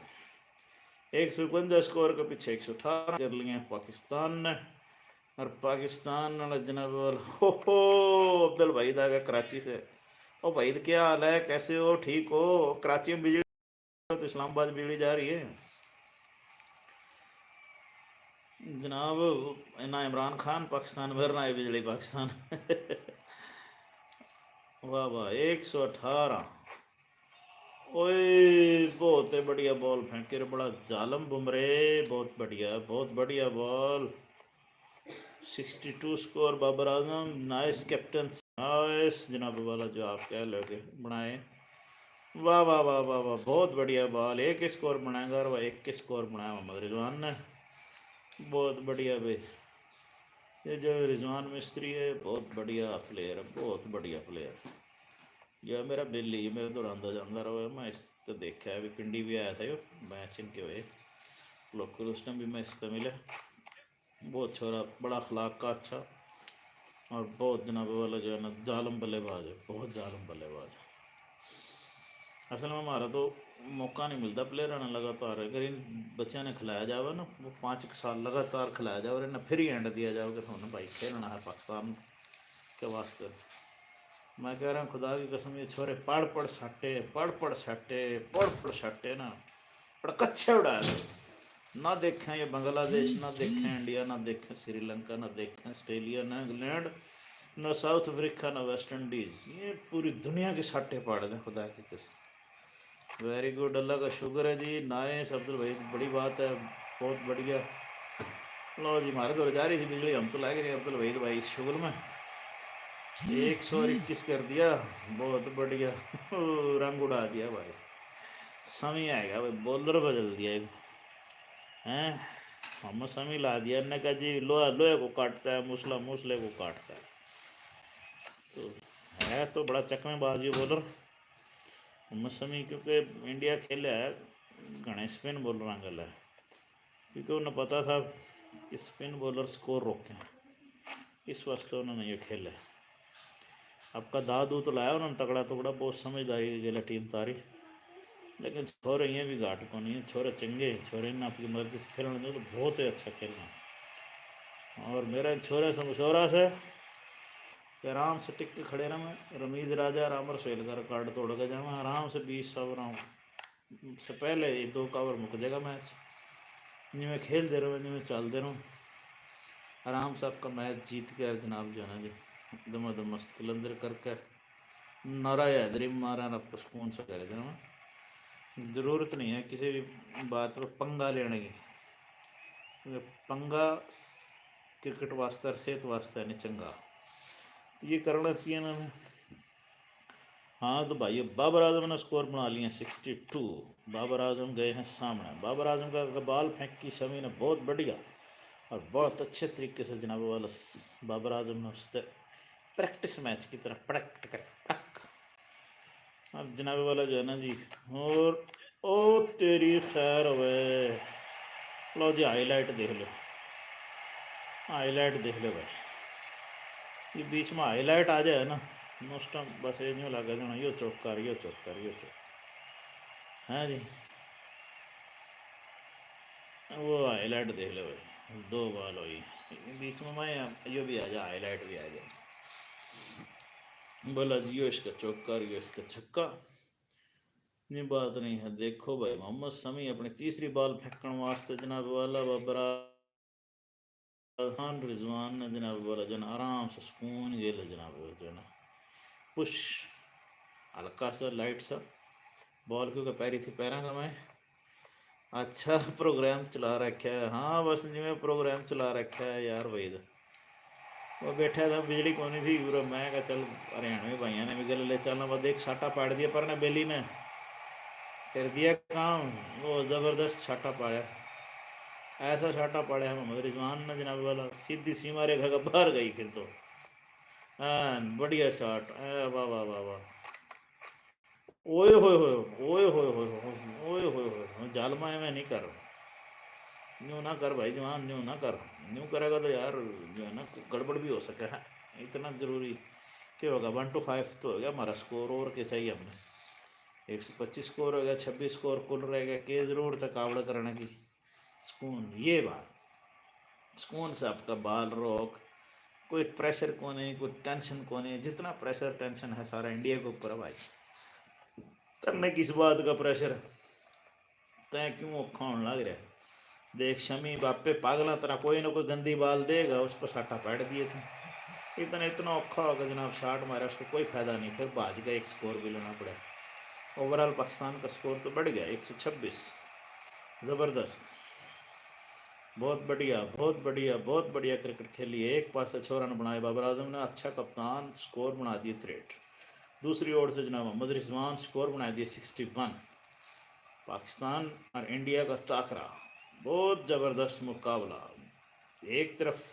एक सौ इकवंजा स्कोर के पीछे एक सौ अठारह कर लिए हैं पाकिस्तान ने। और पाकिस्तान वाला जनाब वाला, हो, हो, अब्दुल भाई दा का कराची से। ओ भाई, क्या हाल है, कैसे हो, ठीक हो? कराची में बिजली तो इस्लामाबाद बिजली जा रही है जनाब। ना इमरान खान पाकिस्तान में, ना ये बिजली पाकिस्तान। वाह वाह, एक सौ अठारह। ओए, बहुत ही बढ़िया बॉल फेंके रे, बड़ा जालम बुमरे, बहुत बढ़िया, बहुत बढ़िया ball. Sixty two score, Babar Azam, nice captain, nice जनाब वाला, जो आप कह लोगे बनाए। वाह वाह वाह वाह वाह, बहुत बढ़िया बॉल। एक स्कोर बनाएगा और वह एक स्कोर बनाया मोहम्मद रिजवान ने। बहुत बढ़िया भाई, ये जो रिजवान मिस्त्री है, बहुत बढ़िया प्लेयर है, बहुत बढ़िया प्लेयर। ये मेरा बिल्ली, ये मेरे दौरान दा जांदा रहो, मैं इस तो देखा है, अभी पिंडी भी आया था यो, मैच इनके हुए लोकल, उस टाइम भी मैं इससे मिला। बहुत छोरा बड़ा अखलाक का अच्छा, और बहुत जनाब वाला जो है ना, जालम बल्लेबाज है, बहुत जालम बल्लेबाज है। असल में हमारा तो मौका नहीं मिलता प्लेयर आने लगातार। अगर इन बच्चों ने खिलाया जावे ना, वो पाँच एक साल लगातार खिलाया जावे, इन्हें फिर ही एंड दिया जावे कि थाने भाई खेलना है पाकिस्तान के वास्ते। मैं कह रहा हूँ, खुदा की कसम, ये छोरे पढ़ पढ़ सट्टे, पढ़ पढ़ सट्टे, पढ़ पढ़ सट्टे ना, पर कच्छे उड़ा दे। ना देखें ये बांग्लादेश, ना देखें इंडिया, ना देखें श्रीलंका, ना देखें ऑस्ट्रेलिया, ना इंग्लैंड, ना साउथ अफ्रीका, ना वेस्ट इंडीज। ये पूरी दुनिया के सट्टे पाड़ दें, खुदा की कसम। वेरी गुड, अल्लाह का शुक्र है जी। नाइस अब्दुल वहीद, बड़ी बात है, बहुत बढ़िया। लो जी, हमारे तो जा रही थी बिजली, हम तो लाग रहे हैं अब्दुल वहीद भाई इस शुगल में। एक सौ इक्कीस कर दिया, बहुत बढ़िया। रंग उड़ा दिया भाई। समी आएगा भाई, बॉलर बदल दिया। हैं, हम समी ला दिया, इन्हें कहा जी, लोहा लोहे को काटता है, मूसला मूसले को काटता है। तो है तो बड़ा चकमेबाज ये बॉलर। मोहम्मद शमी, क्योंकि इंडिया खेले है घणे स्पिन बॉलर गल है, क्योंकि उन्हें पता था कि स्पिन बॉलर स्कोर रोकें, इस वास्ते उन्होंने ये खेले। आपका दादू तो लाया उन्होंने तगड़ा तगड़ा, बहुत समझदारी की गल है टीम तारी, लेकिन छोरे ये भी घाट को नहीं है, छोरे चंगे हैं, छोरे ने आपकी मर्जी से खेलने दो तो बहुत ही अच्छा खेलना। और मेरा इन छोरे से मशवरा से कि आराम से टिक के खड़े रहें। रमीज राजा और अमर सोहेल का रिकॉर्ड तोड़ के जावां आराम से, बीस सौ राउंड से पहले ये दो का ओवर मुक जाएगा मैच। जिमें खेलते रहो, जिमें चलते रहो, आराम से आपका मैच जीत के, और जनाब जो है ना जी, दमादम मस्त कलंदर करके नारा हैदरी मारा और आपको सुकून से कर देना। ज़रूरत नहीं है किसी भी बात पर पंगा लेने की, क्योंकि पंगा क्रिकेट वास्ते और सेहत वास्ते नहीं चंगा। तो ये करना चाहिए ना हमें। हाँ तो भाई, बाबर आजम ने स्कोर बना लिया सिक्सटी टू। बाबर आजम गए हैं सामने। बाबर आजम का बॉल फेंकी शमी ने, बहुत बढ़िया और बहुत अच्छे तरीके से जनाब वाला स-, बाबर आजम ने उससे प्रैक्टिस मैच की तरह पटक, पटक, पटक। अब जनाब वाला जो है ना जी, और ओ तेरी खैर होवे। लो जी, हाईलाइट देख लो, हाईलाइट देख लो भाई। ये बीच में हाईलाइट आ जाए ना, उस टाइम बस ये यूँ लगा जाना, यो चौका, यो चौका, यो चौका। हाँ जी, वो हाईलाइट देख लो भाई, दो बॉल हुई बीच में, मैं यो भी आ जा, हाईलाइट भी आ जाए। बोला जी, यो इसका चौका और यो इसका छक्का। नहीं, बात नहीं है। देखो भाई, मोहम्मद शमी अपनी तीसरी बॉल फेंकण वास्ते जनाब वाला बाबर खान रिजवान ने जनाब वाला जो ना आराम से सुकून गेल जनाब वाला जो ना पुश हल्का सा लाइट सा बॉल, क्योंकि पैरी थी पैरा का मैं अच्छा प्रोग्राम चला रखा है। हाँ, बस जिमें प्रोग्राम चला रखा है यार भाई दा। वो बैठा था, बिजली कोनी थी पूरा, मैं कहा चल हरियाणवी भाइयों ने भी गल ले चलना। बस एक साटा पाड़ दिया पर ने बेली ने कर दिया काम, वो जबरदस्त साटा पाड़ा, ऐसा साटा पाड़ा है मोहम्मद रिजवान ने जनाब वाला, सीधी सीमा रेखा का बाहर गई फिर तो। हाँ, बढ़िया शॉट। ए, वाह, वाह, वाह, वाह। ओए होए होए, ओए होए होए, ओए होए होए, जालमा, मैं नहीं कर। न्यू ना कर भाई जवान, न्यू ना कर। न्यू करेगा तो यार, जो है ना, गड़बड़ भी हो सके है। इतना ज़रूरी क्या होगा? वन टू फाइव तो हो गया हमारा स्कोर, और क्या चाहिए हमने? एक सौ पच्चीस स्कोर हो गया, छब्बीस स्कोर कुल रह गया, क्या ज़रूरत है कावड़ करने की? सुकून, ये बात, सुकून से आपका बाल रोक, कोई प्रेशर को नहीं, कोई टेंशन को नहीं। जितना प्रेशर टेंशन है सारा इंडिया के ऊपर है भाई। तन्ने किस बात का प्रेशर? तै क्यों औखा होने लग रहा है? देख शमी बापे पागला तरह कोई ना कोई गंदी बाल देगा, उस पर साटा पड़ दिए थे। इतना, इतना औखा होगा जनाब, शाट मारा, उसको कोई फ़ायदा नहीं, फिर भाज का एक स्कोर भी लेना पड़ा। ओवरऑल पाकिस्तान का स्कोर तो बढ़ गया, एक सौ छब्बीस। ज़बरदस्त, बहुत बढ़िया, बहुत बढ़िया, बहुत बढ़िया क्रिकेट खेली है। एक पास से छह रन बनाए बाबर आजम ने, अच्छा कप्तान, स्कोर बना दिए थ्रेट। दूसरी ओर से जनाब मोहम्मद रिजवान स्कोर बना दिए सिक्सटी वन। पाकिस्तान और इंडिया का टाकरा, बहुत ज़बरदस्त मुकाबला। एक तरफ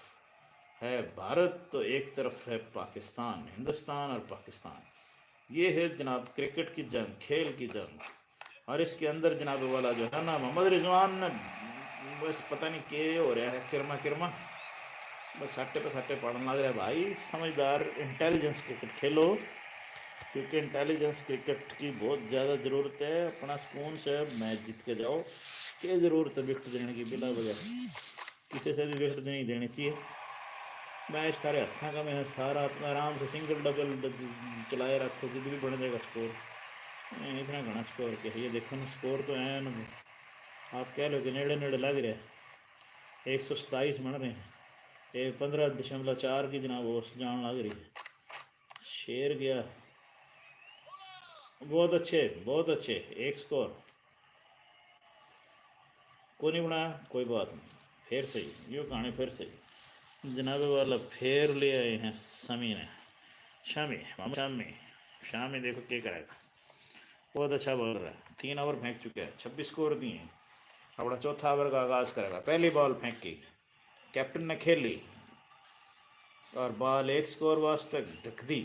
है भारत तो एक तरफ है पाकिस्तान, हिंदुस्तान और पाकिस्तान। ये है जनाब क्रिकेट की जंग, खेल की जंग। और इसके अंदर जनाब वाला जो है ना मोहम्मद रिजवान ने बस पता नहीं के हो रहा है, किरमा किरमा। बस सट्टे पे सट्टे पाड़न लग रहा है भाई। समझदार, इंटेलिजेंस क्रिकेट खेलो, क्योंकि इंटेलिजेंस क्रिकेट की बहुत ज़्यादा ज़रूरत है। अपना सुकून से मैच जीत के जाओ। क्या ज़रूरत है विकेट देने की बिला वजह? किसी से भी विकेट नहीं देनी चाहिए। मैच सारे हत्था का में है, सारा अपना आराम से सिंगल डबल चलाए रखो, जिद भी बन जाएगा स्कोर। इतना घना स्कोर क्या है? ये देखो ना, स्कोर तो है ना, आप कह लो कि नेड़े नेड़े लग रहा है। एक सौ सताईस बन रहे हैं, ये पंद्रह दशमलव चार की जनाब वो जान लग रही है। शेर गया। बहुत अच्छे, बहुत अच्छे। एक स्कोर को नहीं बनाया, कोई बात नहीं, फिर सही, यो कहानी फिर सही। जनाबे वाला फेर ले आए हैं समी ने। शामी, मामा शामी, शामी देखो क्या करेगा। बहुत अच्छा बॉलर है, तीन ओवर फेंक चुका है, छब्बीस स्कोर दिए हैं। अपना चौथा ओवर का आगाज करेगा। पहली बॉल फेंकी, कैप्टन ने खेली और बॉल एक स्कोर वास्ते धक दी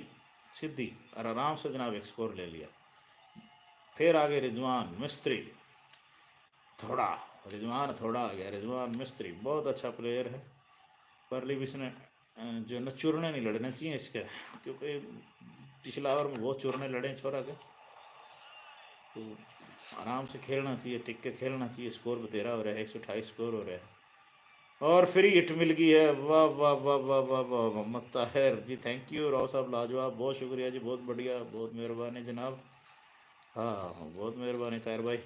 सीधी और आराम से जनाब एक स्कोर ले लिया। फिर आगे रिजवान मिस्त्री, थोड़ा, रिजवान थोड़ा आ गया। रिजवान मिस्त्री बहुत अच्छा प्लेयर है, पर भी इसने, अ, जो न चुरने नहीं लड़ने चाहिए इसके, क्योंकि पिछला ओवर में बहुत चुरने लड़े छोरा के। तो आराम से खेलना चाहिए, टिक के खेलना चाहिए। स्कोर बतेरा हो रहा है, एक सौ अट्ठाईस स्कोर हो रहा है। और फ्री हिट मिल गई है। वाह, वाह, वाह, वाह, वाह, वाह, मोहम्मद ताहिर जी, थैंक यू। राव साहब लाजवाब, बहुत शुक्रिया जी, बहुत बढ़िया, बहुत मेहरबानी जनाब। हाँ, बहुत मेहरबानी ताहिर भाई।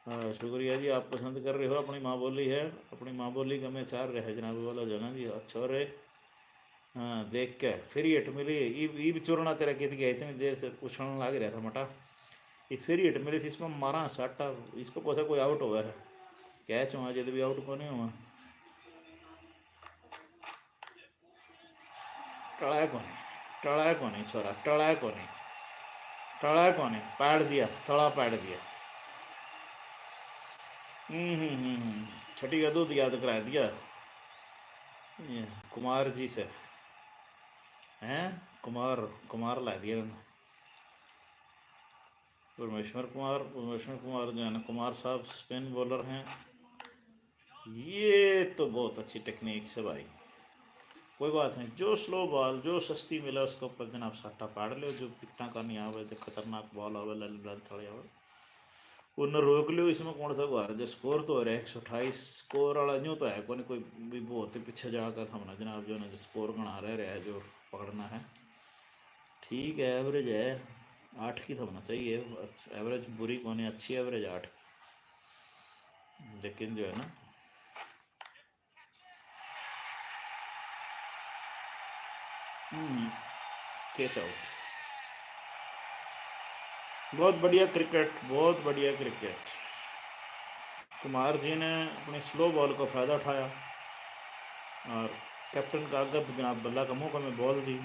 हाँ, शुक्रिया जी, आप पसंद कर रहे हो, अपनी माँ बोली है, अपनी माँ बोली का मैं चार रहे जनाब वाला जो ना जी, अच्छा रे। हाँ, देख के फ्री हिट मिली। ईब, ईब चुरना तेरा कित गया, इतनी देर से उछलने लग रहा था मटा। ये फ्री हिट मिली थी, इसमें मारा साटा, इस पे कोसा कोई आउट हुआ है? कैच हुआ, जद भी आउट को नहीं हुआ। टला कोनी, टला कोनी छोरा, टला कोनी, टला कोनी, पाड़ दिया, थड़ा पाड़ दिया। हम्म, हम्म, हम्म, हम्म। छठी का दूध याद करा दिया ये कुमार जी से, हैं? कुमार, कुमार ला दिया इन्होंने। परमेश्वर कुमार, परमेश्वर कुमार जो है ना, कुमार साहब स्पिन बॉलर हैं। ये तो बहुत अच्छी टेक्निक से भाई, कोई बात नहीं, जो स्लो बॉल, जो सस्ती मिले, उसके ऊपर जनाब साटा पाड़ लो, जो विकटा का नहीं आवे, जो खतरनाक बॉल आवे, लल लल थड़े आवे, उन्हें रोक लो। इसमें कौन सा गुहार है? जो स्कोर तो हो रहा है एक सौ अट्ठाईस, स्कोर वाला न्यू तो है कोनी, कोई भी बहुत ही पीछे जाकर थमना जनाब जो ना, जो स्कोर गणा रह रहा है, जो पकड़ना है। ठीक है, एवरेज है, आठ की थमना चाहिए, एवरेज बुरी कोनी, अच्छी एवरेज आठ की। लेकिन जो है ना, हम्म, कैच आउट। बहुत बढ़िया क्रिकेट, बहुत बढ़िया क्रिकेट। कुमार जी ने अपनी स्लो बॉल का फ़ायदा उठाया और कैप्टन का आगे जनाब बल्ला का मुंह में बॉल दी।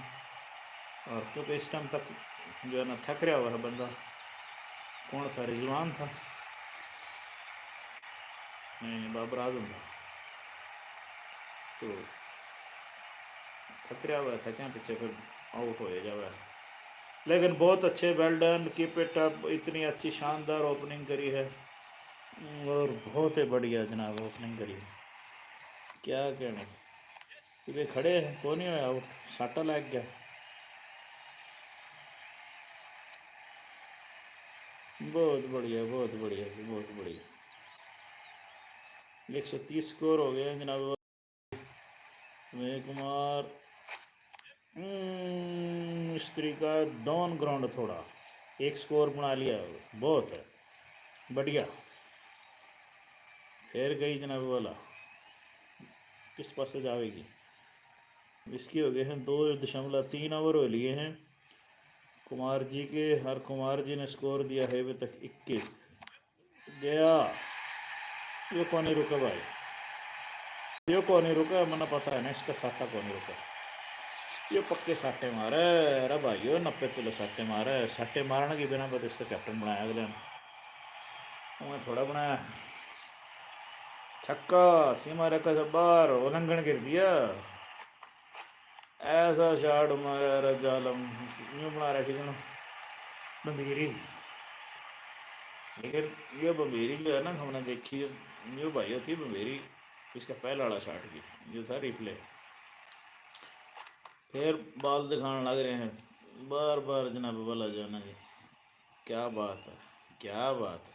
और क्योंकि इस टाइम तक जो है ना, थक रहा हुआ है बंदा। कौन सा, रिजवान था? नहीं, नहीं, बाबर आजम था। तो थक रहा हुआ था क्या पीछे, फिर आउट हो जावे। लेकिन बहुत अच्छे, well done, keep it up। इतनी अच्छी शानदार ओपनिंग करी है और बहुत ही बढ़िया जनाब ओपनिंग करी है, क्या कहने। वे खड़े हैं, कोई नहीं होया आउट, साटा लग गया। बहुत बढ़िया, बहुत बढ़िया जी, बहुत बढ़िया। एक सौ तीस स्कोर हो गया जनाब। विनय कुमार, हम्म, स्त्री का डाउन ग्राउंड थोड़ा, एक स्कोर बना लिया, बहुत है, बढ़िया। फिर गई जनाब वाला, किस पासे जावेगी? इसके हो गए हैं दो दशमलव तीन ओवर हो लिए हैं कुमार जी के, और कुमार जी ने स्कोर दिया है अभी तक इक्कीस। गया, यो कोनी रुका भाई, यो कोनी रुका, मन्ने पता है ना इसका साटा कोनी रुका। यो पक्के साटे मारे, अरे भाई, यो नब्बे किलो साटे मारे, साटे मारने के बिना बस इससे कैप्टन बनाया अगले ने, उन्हें थोड़ा बनाया। छक्का, सीमा रेखा से बाहर, उल्लंघन कर दिया। ऐसा शाट मारा रे जालम, यूं बना रखी थी ना बंबीरी। लेकिन ये बंबीरी जो है ना, हमने देखी है, ये भाई थी बंबीरी, इसका पहला वाला शाट भी, जो था रिप्ले। फिर बॉल दिखाने लग रहे हैं, बार बार जनाब वाला जाना जी। क्या बात है, क्या बात है।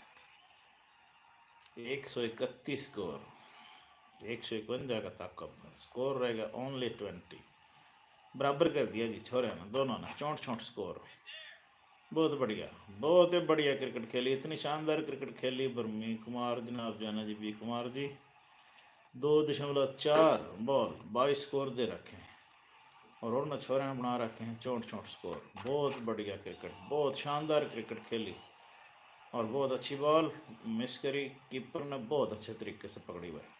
एक सौ इकतीस स्कोर, एक सौ इकवंजा का ताकत, स्कोर रहेगा ओनली ट्वेंटी। बराबर कर दिया जी छोरे ने, दोनों ने चौंठ चौंठ स्कोर। बहुत बढ़िया, बहुत ही बढ़िया क्रिकेट खेली, इतनी शानदार क्रिकेट खेली बर्मी कुमार जनाब जाना जी, बी कुमार जी। दो दशमलव चार बॉल, बाईस स्कोर दे रखे हैं और उन्होंने छोरे ने बना रखे हैं चौंठ चौंठ स्कोर। बहुत बढ़िया क्रिकेट, बहुत शानदार क्रिकेट खेली और बहुत अच्छी बॉल मिस करी, कीपर ने बहुत अच्छे तरीके से पकड़ी भाई।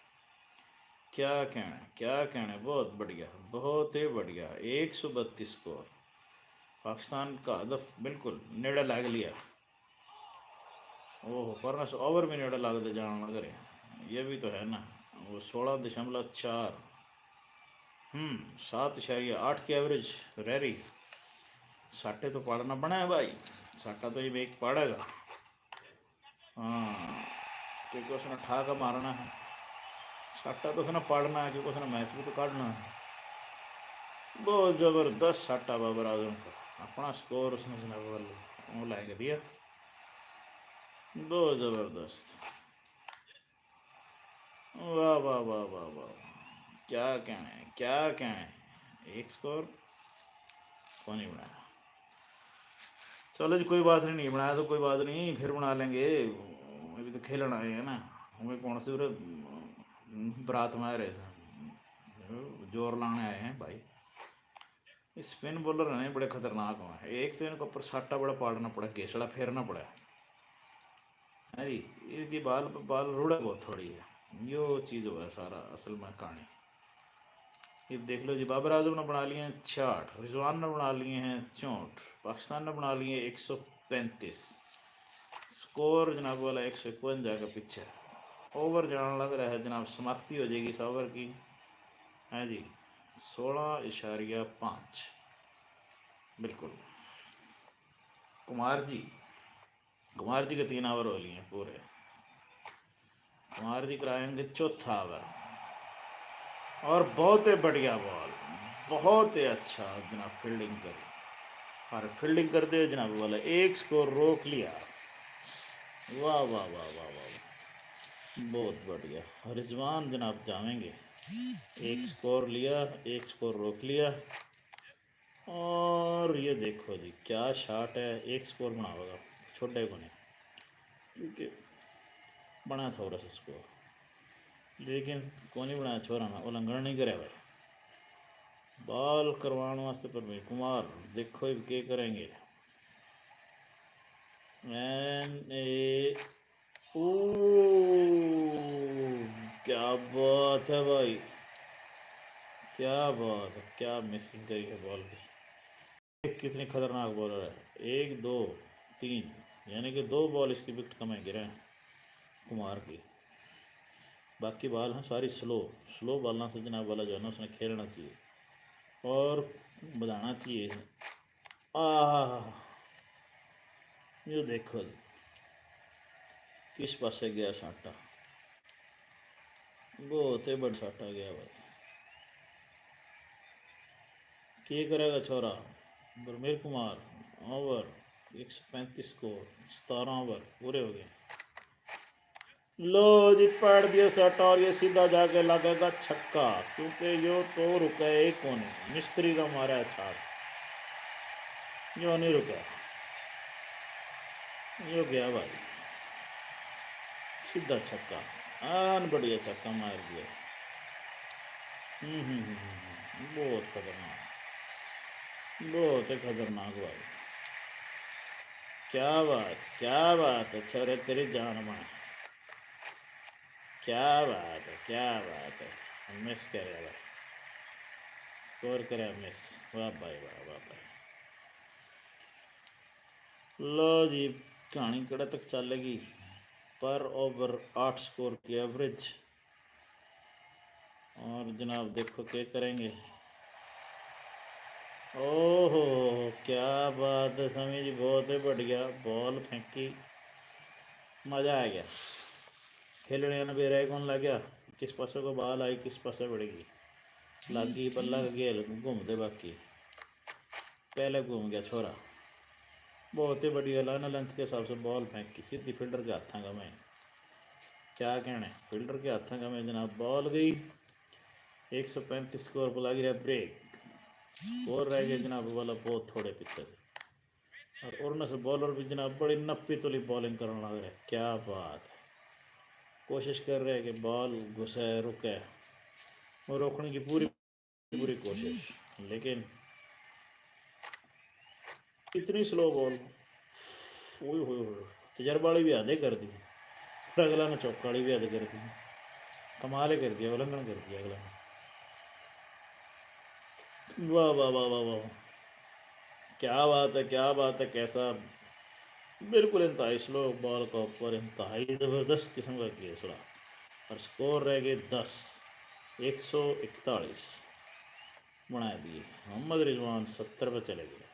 क्या कहना, क्या कहना, बहुत बढ़िया, बहुत ही बढ़िया। एक सौ बत्तीस स्कोर, पाकिस्तान का हदफ बिल्कुल नेड़े लाग लिया। ओहो, पर ओवर भी नेड़े लागते जान लग रहे हैं। ये भी तो है ना, वो सोलह दशमलव चार, हम्म, सात इशारिया आठ की एवरेज रह रही। साटे तो पाड़ना बना है भाई, साटा तो ये एक पाड़ेगा। हाँ, क्योंकि उसने ठा के मारना है, साटा तो उसने पाड़ना है, क्योंकि उसने मैच भी तो काटना है। बहुत ज़बरदस्त साटा बाबर आजम का, अपना स्कोर उसने जनाब वाले वो लाके दिया। बहुत ज़बरदस्त। वाह, वाह, वाह, वाह, वाह। क्या कहने, क्या कहने। एक स्कोर को नहीं बनाया। चलो जी, कोई बात नहीं, नहीं बनाया तो कोई बात नहीं, फिर बना लेंगे। अभी तो खेलना है ना, हमें कौन से उरे बारात में आ रहे हैं, जोर लाने आए हैं भाई। स्पिन बॉलर हैं, बड़े खतरनाक हैं। एक तो इनके ऊपर साटा बड़ा पाड़ना पड़ा, घेसड़ा फेरना पड़ा है जी। इसकी बाल, बाल रूढ़ा बहुत थोड़ी है, यो चीज़ हुआ है सारा असल में कहानी। ये देख लो जी, बाबर आजम ने बना लिए हैं छियाठ, रिजवान ने बना लिए हैं चौंठ, पाकिस्तान ने बना लिए एक सौ पैंतीस। स्कोर जनाब वाला एक सौ इकवंजा का पीछे। ओवर जान लग रहा है जनाब, समाप्ति हो जाएगी इस ओवर की। हाँ जी, सोलह इशारिया पाँच। बिल्कुल। कुमार जी, कुमार जी के तीन ओवर हो लिए हैं पूरे। कुमार जी कराएंगे चौथा ओवर। और बहुत ही बढ़िया बॉल, बहुत ही अच्छा जनाब फील्डिंग करी। और फील्डिंग करते हुए जनाब वाला एक स्कोर रोक लिया। वाह, वाह, वाह, वाह, वाह, वाह। बहुत बढ़िया। रिजवान जनाब जावेंगे। एक स्कोर लिया, एक स्कोर रोक लिया। और ये देखो जी, क्या शॉट है, एक स्कोर बनावेगा, छोड़े को नहीं, क्योंकि बना था और स्कोर, लेकिन को नहीं बनाया छोरा ना, उल्लंघन नहीं करे भाई। बॉल करवाने वास्ते परवीन कुमार, देखो अब के करेंगे। एन ए ओ, क्या बात है भाई, क्या बात है, क्या मिसिंग करी है बॉल की। कितनी खतरनाक बॉलर है, एक, दो, तीन, यानी कि दो बॉल इसकी विकेट कम है गिरे हैं कुमार की। बाकी बॉल हैं सारी स्लो, स्लो बॉलों से जनाब वाला जो है ना, उसने खेलना चाहिए और बढ़ाना चाहिए। आह, यो देखो जी, किस पासे गया साटा, बहुत ही बड़ा साटा गया भाई। के करेगा छोरा? बरमेर कुमार, ओवर एक सौ पैंतीस को, सतारह ओवर पूरे हो गए। लो जी, पड़ दिया सट और ये सीधा जाके लगेगा छक्का, क्योंकि यो तो रुका ही कोनी, मिस्त्री का मारा है छाल, यो नहीं रुका, यो गया भाई, सीधा छक्का, आन बढ़िया छक्का मार दिया। हम्म, हम्म, हम्म, हम्म, बहुत खतरनाक, बहुत ही खतरनाक भाई। क्या बात, क्या बात है, छोरे तेरी जान में। क्या बात है, क्या बात है। मिस करे भाई, स्कोर करे मिस। वाह भाई वाह, वाह भाई। लो जी, कहानी कड़े तक चलेगी। पर ओवर आठ स्कोर की एवरेज। और जनाब देखो क्या करेंगे। ओहो, क्या बात है समी जी, बहुत ही बढ़िया बॉल फेंकी, मज़ा आ गया। खेलने ने बेरा ही कौन लग गया, किस पासे को बॉल आई, किस पासे बढ़ेगी, लागी बल्ला का गेल घूमते बाकी। पहले घूम गया छोरा। बहुत ही बढ़िया, लाइन लेंथ के हिसाब से बॉल फेंकी, सीधी फील्डर के हाथों का में। क्या कहने, फील्डर के हाथों का में जनाब बॉल गई। एक सौ पैंतीस स्कोर पर लग रहा ब्रेक। स्कोर रह गए जनाब वाला बहुत थोड़े पीछे से। और उनमें से बॉलर भी जनाब बड़ी नप्पी तुली बॉलिंग करने लग रहे। क्या बात है, कोशिश कर रहे हैं कि बॉल घुसे, रुके, और रोकने की पूरी पूरी कोशिश, लेकिन इतनी स्लो बॉल। ओए होए होए, तजर्बा वाली भी आधे कर दी, फिर अगला ने चौका वाली भी आधे कर दी। कमाल ही कर दिया, उल्लंघन कर दिया अगला ने। वाह वाह वाह वाह वाह, क्या बात है, क्या बात है। कैसा बिल्कुल इंतहाई स्लो बॉल का ऊपर इंतहाई ज़बरदस्त किस्म का केसड़ा। और स्कोर रह गए दस, एक सौ इकतालीस बना दिए। मोहम्मद रिजवान सत्तर पे चले गए।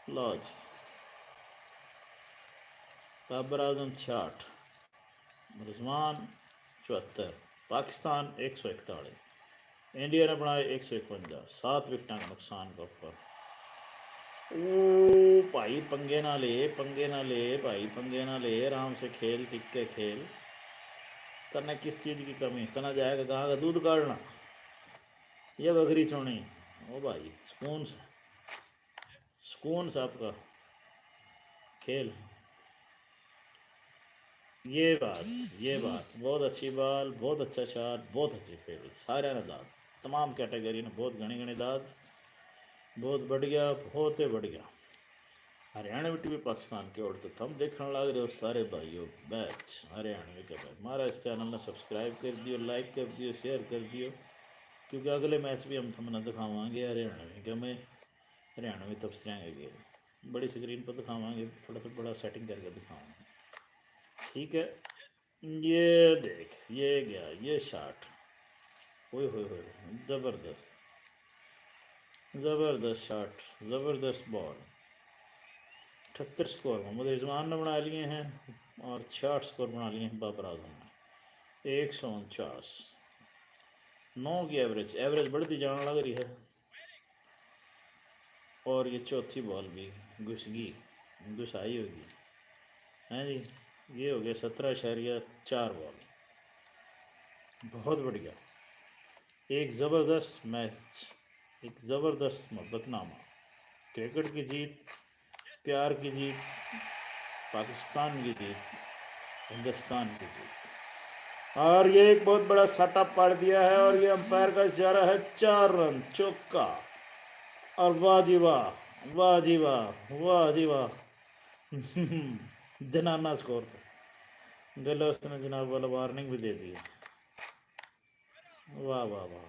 लो जी, बाबर आजम छियाठ, रिजवान चौहत्तर, पाकिस्तान एक सौ इकतालीस, इंडिया ने बनाए एक सौ इकवंजा। सात विकेटां का नुकसान के ऊपर। ओ भाई, पंगे ना ले, पंगे ना ले भाई, पंगे ना ले, आराम से खेल, टिक के खेल। तन्ने किस चीज़ की कमी? तन्ने जाएगा गां का दूध काढ़ना या बकरी चोनी? ओ भाई, सुकून से, सुकून से आपका खेल। ये बात, ये बात, बहुत अच्छी बॉल, बहुत अच्छा शॉट, बहुत अच्छी फील्ड। सारे ने दाद, तमाम कैटेगरी ने बहुत घणी घणी दाद। बहुत बढ़िया, बहुत ही बढ़िया। हरियाणवी टीवी पाकिस्तान के ओर से थम देखण लाग रहे हो सारे भाइयों मैच हरियाणवी के भाई। हमारा इस चैनल ने सब्सक्राइब कर दियो, लाइक कर दियो, शेयर कर दियो, क्योंकि अगले मैच भी हम थमने दिखावांगे हरियाणवी के में, हरियाणवी तबसरियां के। बड़ी स्क्रीन पर दिखावांगे, थोड़ा सा बड़ा सेटिंग करके दिखावांगे। ठीक है, ये देख, ये गया, ये शॉट। ओए होए होए, ज़बरदस्त, ज़बरदस्त शॉट, ज़बरदस्त बॉल। अठहत्तर स्कोर मोहम्मद रिजवान ने बना लिए हैं और छियाठ स्कोर बना लिए हैं बाबर आजम ने। एक सौ उनचास, नौ की एवरेज, एवरेज बढ़ती जाने लग रही है। और ये चौथी बॉल भी घुस गई, घुसाई होगी, हैं जी। ये हो गया सत्रह इशारिया चार बॉल। बहुत बढ़िया, एक ज़बरदस्त मैच, एक ज़बरदस्त मोहब्बतनामा। क्रिकेट की जीत, प्यार की जीत, पाकिस्तान की जीत, हिंदुस्तान की जीत। और ये एक बहुत बड़ा सट्टा पाड़ दिया है और ये अंपायर का इशारा है, चार रन, चौका। और वाह जी वाह, वाह जी वाह, वाह जी वाह। जनाना स्कोर था। गलत ने जनाब वाला वार्निंग भी दे दी। वाह वाह वाह,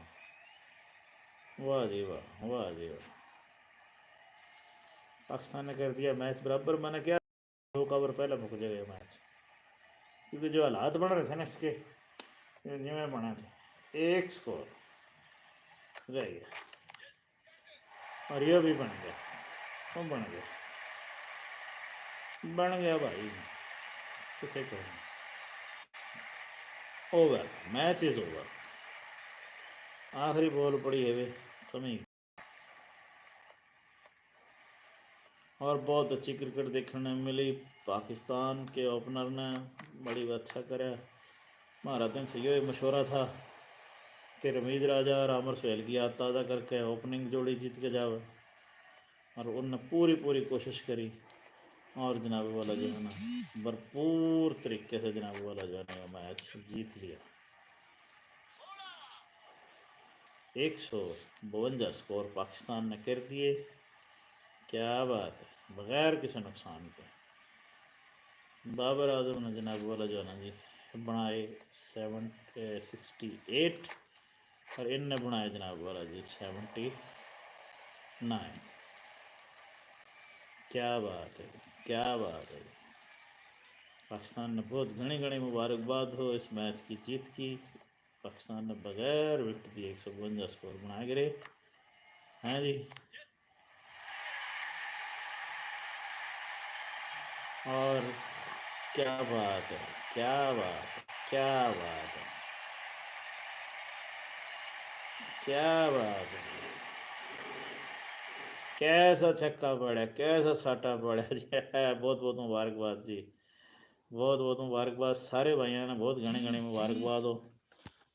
वाह जी वाह, वाह जी वाह। पाकिस्तान ने कर दिया मैच बराबर। मैंने क्या, दो कवर पहले मुक जाएगा मैच, क्योंकि जो हालात बन रहे थे ना इसके, ये जिम्मे बने थे, एक स्कोर रह गया। और ये भी बन गया, वो बन गया, बन गया भाई, किसे कहो। Over, match is over. आखिरी बॉल पड़ी है वे समी। और बहुत अच्छी क्रिकेट देखने मिली। पाकिस्तान के ओपनर ने बड़ी अच्छा करे। म्हारा तो इनसे यो ही मशवरा था कि रमीज राजा और आमर सुहेल की याद ताज़ा करके ओपनिंग जोड़ी जीत के जावे। और उनने पूरी पूरी कोशिश करी और जनाब वाला जो है ना, भरपूर तरीके से जनाब वाला जो है ना, मैच जीत लिया। एक सौ बवंजा स्कोर पाकिस्तान ने कर दिए। क्या बात है, बगैर किसी नुकसान के बाबर आजम ने जनाब वाला जो है ना जी, बनाए सेवन, सिक्सटी एट, और इनने बनाए जनाब वाला जी सेवेंटी नाइन। क्या बात है, क्या बात है। पाकिस्तान ने बहुत घणी घणी मुबारकबाद हो इस मैच की जीत की। पाकिस्तान ने बगैर विकेट दिए एक सौ बवंजा स्कोर बना के रहे हैं जी। और क्या बात है, क्या बात है, क्या बात है, क्या बात है। कैसा छक्का पड़ा, कैसा साटा पड़ा जी। बहुत बहुत मुबारकबाद जी, बहुत बहुत मुबारकबाद सारे भाइयों ने, बहुत घणी घणी मुबारकबाद हो।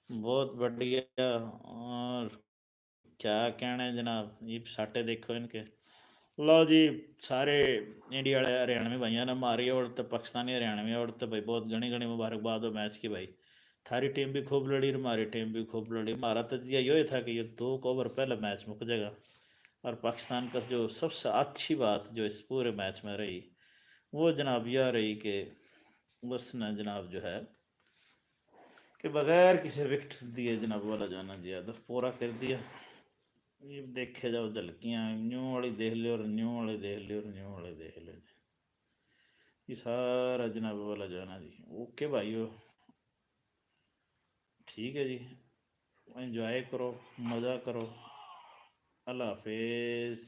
बहुत बढ़िया। और क्या कहना है जनाब, ये साटे देखो इनके। लो जी, सारे इंडिया वाले हरियाणवी भाइयों ने मारी ओर तो पाकिस्तानी हरियाणवी ओर तो भाई बहुत घणी घणी मुबारकबाद हो मैच की भाई। थारी टीम भी खूब लड़ी और हमारी टीम भी खूब लड़ी। हमारा तो जिया यो ही था कि ये दो ओवर पहले मैच मुक जाएगा और पाकिस्तान का जो सबसे अच्छी बात जो इस पूरे मैच में रही, वो जनाब यह रही कि उसने जनाब जो है कि बगैर किसी विकेट दिए जनाब वाला जो है ना जी, हदफ पूरा कर दिया। ये देखे जाओ झलकियाँ, न्यू वाली देख लियो और न्यू वाली देख लियो और न्यू वाली देख लियो जी। ये सारा जनाब वाला जो है ना जी, ओके भाई हो, ठीक है जी, एंजॉय करो, मज़ा करो, अल्लाह हाफिज़।